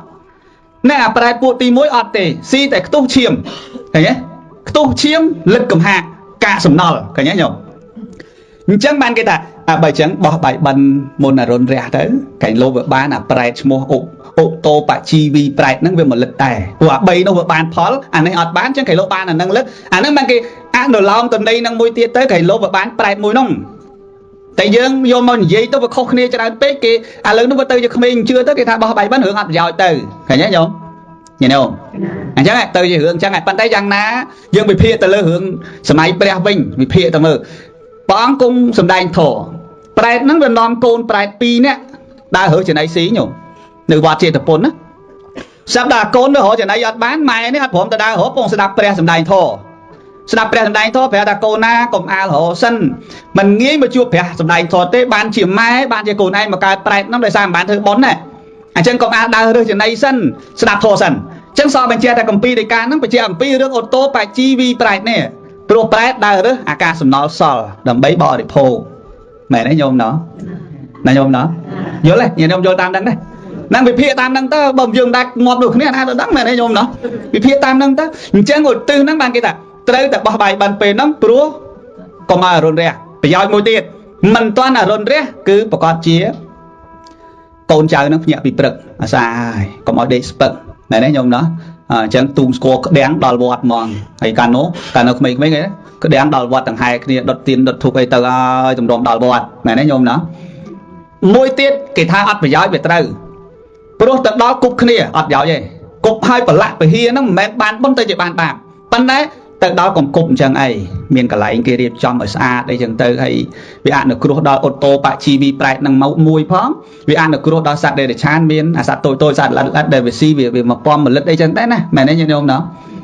ណែអាប្រែតពួកទី1អត់ទេស៊ីតែខ្ទុះឈាមឃើញទេខ្ទុះឈាមលិតកំហាកកាកសំណល់ឃើញទេញោមអញ្ចឹងបានគេថាអាបើអញ្ចឹងបោះបាយបិណ្ឌមុនអរុណរះទៅកែងលោវាបានអាប្រែតឈ្មោះ ឧតោបជីវីប្រែតហ្នឹងវាមកលឹកដែរព្រោះអា3នោះវាបានផលអានេះអត់បានចឹងគេលោកបានអាហ្នឹងលឹកអាហ្នឹងបានគេអនុលោមតន័យហ្នឹងមួយទៀតទៅគេលោកវាបានប្រែតមួយនោះតែយើងយកមកនិយាយទៅវាខុសគ្នាច្រើនពេកគេឥឡូវនោះវាទៅជាក្មេងជឿទៅគេថាបោះបាយបិណ្ឌរឿងអត់ប្រយោជន៍ទៅឃើញទេញោមញោមអញ្ចឹងទៅជារឿងអញ្ចឹងប៉ុន្តែយ៉ាងណាយើងវិភាគទៅលើរឿងសម័យព្រះវិញវិភាគទៅមើលព្រះអង្គគង់សម្ដែងធម៌ប្រែតហ្នឹងវានាំកូនប្រែត2នាក់ដើររើចំណីស៊ីញោមនៅវត្តចេតពុនណាស្រាប់ដល់កូនទៅរកចំណីអត់បានម៉ែនេះអត់ព្រមទៅដើររកពងស្ដាប់ព្រះសម្ដែងធម៌ស្ដាប់ព្រះសម្ដែងធម៌ប្រាប់ថាកូនណាកុំអាលរកសិនមិនងាយមកជួបព្រះសម្ដែងធម៌ទេបានជាម៉ែបានជាកូនឯងមកកើតប្រែតហ្នឹងដោយសារមិនបានធ្វើបុណ្យណាអញ្ចឹងកុំអាលដើររើសចំណីសិនស្ដាប់ធម៌សិនអញ្ចឹងសបញ្ជាក់ថាកម្ពីដីកាហ្នឹងបញ្ជាក់អំពីរឿងអូតូបជីវីប្រែតនេះព្រោះប្រែតដើររើសអាការសំណល់សល់ដើម្បីបរិភោគមែនទេញោមណោះណាញោមណោះយល់ទេញោមយល់តាមហ្នឹងទេហ្នឹងវិភាគតាមហ្នឹងទៅបើយើងមិនដែលងាប់ដូចគ្នាណាទៅដឹងមែនទេញោមណោះវិភាគតាមហ្នឹងទៅអញ្ចឹងឧទ្ទិសហ្នឹងបានគេថាត្រូវតែបោះបាយបានពេលហ្នឹងព្រោះកុំឲ្យអរុណរះប្រយោជន៍មួយទៀតមិនទាន់អរុណរះគឺប្រកាសជាកូនចៅហ្នឹងភ្ញាក់ពីព្រឹកអាសាហើយកុំឲ្យដេកស្ពឹកមែនទេញោមណោះអញ្ចឹងទូងស្គរក្តាំងដល់វត្តហ្មងហើយកាលនោះក្មេងៗគេក្តាំងដល់វត្តទាំងហែគ្នាដុតទៀនដុតធូបអីទៅឲ្យទម្រាំដល់វត្តមែនទេញោមណោះមួយទៀតគេថាអត់ប្រយោជន៍វាត្រូវព្រោះទៅដល់គប់គ្នាអត់ប្រយោជន៍ទេគប់ហើយប្រឡាក់ពហិហ្នឹងមិនមែនបានបុណ្យទៅជាបានបាបប៉ុន្តែទៅដល់កុំគប់អញ្ចឹងអីមានកន្លែងគេរៀបចំឲ្យស្អាតអីចឹងទៅហើយវាអនុគ្រោះដល់អូតូបជីវីប្រែតនឹងមកមួយផងវាអនុគ្រោះដល់សត្វដេរឆានមានអាសត្វតូចតូចសត្វល្អិតល្អិតដែលវាស៊ីវាមកពំមលិតអីចឹងដែរណាមែនទេញោមណោះ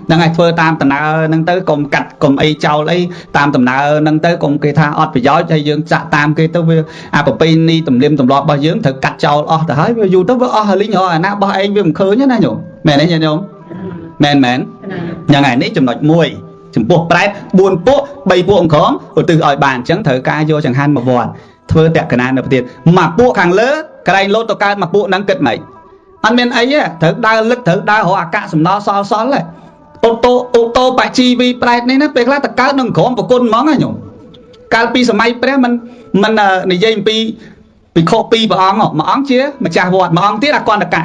ហ្នឹងហើយធ្វើតាមដំណើរហ្នឹងទៅកុំកាត់កុំអីចោលអីតាមដំណើរហ្នឹងទៅកុំគេថាអត់ប្រយោជន៍ហើយយើងចាក់តាមគេទៅវាអាប្រពៃណីទំនៀមទម្លាប់របស់យើងត្រូវកាត់ចោលអស់ទៅហើយវាយូរទៅវាអស់លីងរកអាណារបស់ឯងវាមិនឃើញណាញោមមែនទេញោមមែនមែនហ្នឹងហើយនេះចំណុចមួយចំពោះប្រែត4ពួក3ពួកអង្គមឧទ្ទិសឲ្យបានអញ្ចឹងត្រូវការយកចង្ហាន់មកវត្តធ្វើតក្កណានៅប្រទេសមកពួកខាងលើក្រែងលោតទៅកើតមកពួកហ្នឹងគិតម៉េចអត់មានអីទេត្រូវដើរលឹកត្រូវដើររកអាកាសសំណល់សល់សល់ទេអូតូបជីវីប្រែតនេះណាពេលខ្លះទៅកើតនឹងក្រុមប្រគុណហ្មងណាញោមកាលពីសម័យព្រះមិននិយាយអំពីភិក្ខុពីរព្រះអង្គមួយអង្គជាម្ចាស់វត្តមួយអង្គទៀតអកន្តកៈ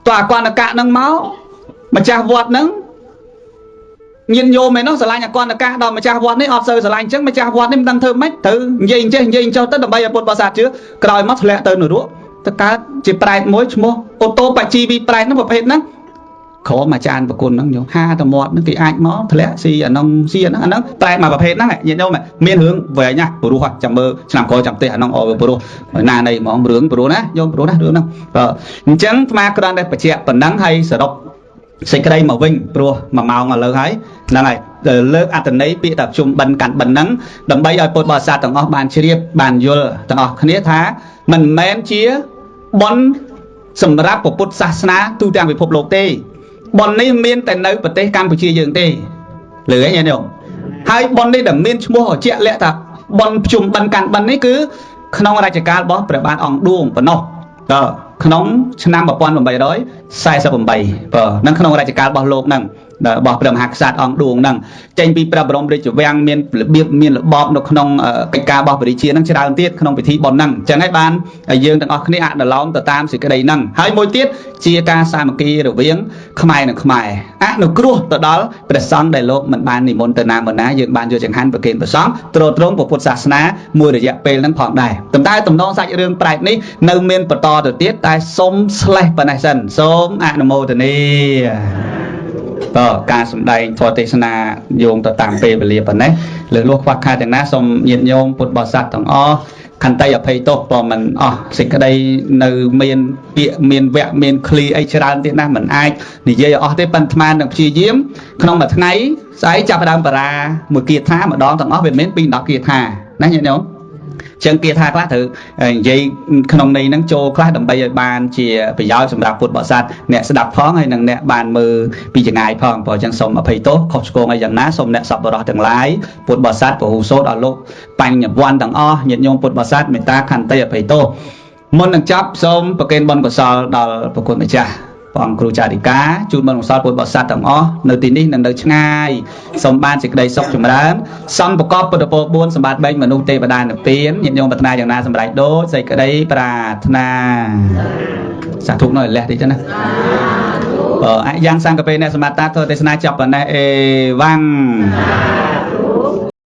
តើអកន្តកៈហ្នឹងមកម្ចាស់វត្តហ្នឹងញាតិញោមឯនោះស្រឡាញ់អកន្តកៈដល់ម្ចាស់វត្តនេះអត់សូវស្រឡាញ់អញ្ចឹងម្ចាស់វត្តនេះមិនដឹងធ្វើម៉េចត្រូវនិយាយអញ្ចេះនិយាយអញ្ចោះទៅដើម្បីឲ្យពុទ្ធបរិស័ទជឿក្រោយមកធ្លាក់ទៅនរកទៅកើតជាប្រែតមួយឈ្មោះអូតូបជីវីប្រែតហ្នឹងប្រភេទហ្នឹងក្រុមអាចារ្យប្រគុណហ្នឹងញោមហាតមាត់ហ្នឹងគេអាចមកធ្លាក់ស៊ីអាហ្នឹងស៊ីអាហ្នឹងអាហ្នឹងប្រែតមួយប្រភេទហ្នឹងញាតិញោមមានរឿងវែងណាស់ព្រោះចាំមើលឆ្នាំក្រោយចាំទេអាហ្នឹងអព្រោះណានៃហ្មងរឿងព្រោះណាញោមព្រោះណារឿងហ្នឹងបាទអញ្ចឹងអាត្មាគ្រាន់តែបញ្ជាក់ប៉ុណ្ណឹងហើយសរុបសេចក្តីមកវិញព្រោះ1ម៉ោងឥឡូវហើយហ្នឹងហើយលើកអត្ថន័យពាក្យថាជុំបិណ្ឌកាន់បិណ្ឌហ្នឹងដើម្បីឲ្យពុទ្ធបរិស័ទទាំងអស់បានជ្រាបបានយល់ទាំងអស់គ្នាថាមិនមែនជាបុណ្យសម្រាប់ពុទ្ធសាសនាទូទាំងពិភពលោកទេបុណ្យនេះមានតែនៅប្រទេសកម្ពុជាយើងទេលឺទេញោមហើយបុណ្យនេះដែលមានឈ្មោះជាក់លាក់ថាបុណ្យភ្ជុំបិណ្ឌកាន់បិណ្ឌនេះគឺក្នុងរជ្ជកាលរបស់ព្រះបាទអង្គឌួងប៉ុណ្ណោះតើក្នុងឆ្នាំ1848បើនឹងក្នុងរជ្ជកាលរបស់លោកហ្នឹងរបស់ព្រះមហាក្សត្រអង្គឌួងហ្នឹងចេញពីព្រះបរមរាជវាំងមានរបៀបមានរបបនៅក្នុងកិច្ចការបោះបរិជាហ្នឹងច្រើនទៀតក្នុងពិធីបុណ្យហ្នឹងអញ្ចឹងហើយបានយើងទាំងអស់គ្នាអនុលោមទៅតាមសេចក្តីហ្នឹងហើយមួយទៀតជាការសាមគ្គីរវាងខ្មែរនិងខ្មែរអនុគ្រោះទៅដល់ព្រះសង្ឃដែលលោកមិនបាននិមន្តទៅណាមកណាយើងបានយកចង្ហាន់ប្រគេនព្រះសង្ឃទ្រទ្រង់ពុទ្ធសាសនាមួយរយៈពេលហ្នឹងផងដែរប៉ុន្តែតំណងសាច់រឿងប្រែតនេះនៅមានបន្តទៅទៀតតែសូមស្លេះប៉ុណ្ណេះសិនសូមអនុមោទនាតើការសម្ដែងធម៌ទេសនាយោងទៅតាមពេលវេលាប៉ុណ្ណេះលើលួសខ្វះខាតយ៉ាងណាសូមញាតិញោមពុទ្ធបរិស័ទទាំងអស់ខន្តីអភ័យទោសបើមិនអស់សេចក្តីនៅមានពាក្យមានវគ្គមានឃ្លីអីច្រើនទៀតណាស់មិនអាចនិយាយឲ្យអស់ទេប៉ុន្តែនឹងព្យាយាមក្នុងមួយថ្ងៃស្អែកចាប់ផ្ដើមបារាមួយគាថាម្ដងទាំងអស់វាមាន2 10គាថាណាញាតិញោមចឹងគាថាខ្លះត្រូវនិយាយក្នុងន័យហ្នឹងចូលខ្លះដើម្បីឲ្យបានជាប្រយោជន៍សម្រាប់ពុទ្ធបរិស័ទអ្នកស្ដាប់ផងហើយនិងអ្នកបានមើលពីចងាយផងព្រោះចឹងសូមអភ័យទោសខុសឆ្គងអីយ៉ាងណាសូមអ្នកសប្បុរសទាំងឡាយពុទ្ធបរិស័ទពហុសូត្រដល់លោកបញ្ញវន្តទាំងអស់ញាតិញោមពុទ្ធបរិស័ទមេត្តាខន្តីអភ័យទោសមុននឹងចប់សូមប្រគេនបុណ្យកុសលដល់ព្រះគុណម្ចាស់ ព្រះអង្គគ្រូចារិកាជូនបុណ្យកុសលពុទ្ធបរិស័ទទាំងអស់នៅទីនេះនិងនៅឆ្ងាយសូមបានសេចក្តីសុខចម្រើនសំប្រកបពុទ្ធពរ4សម្បត្តិ3មនុស្សទេវតានិព្វានញាតិញោមប្រាថ្នាយ៉ាងណាសម្រេចដូចសេចក្តីប្រាថ្នាសាធុនៅលះតិចណាអយ៉ាងសង្កពេអ្នកសមត្តាធ្វើទេសនាចប់ប៉ុណ្ណេះអេវ៉ាំង។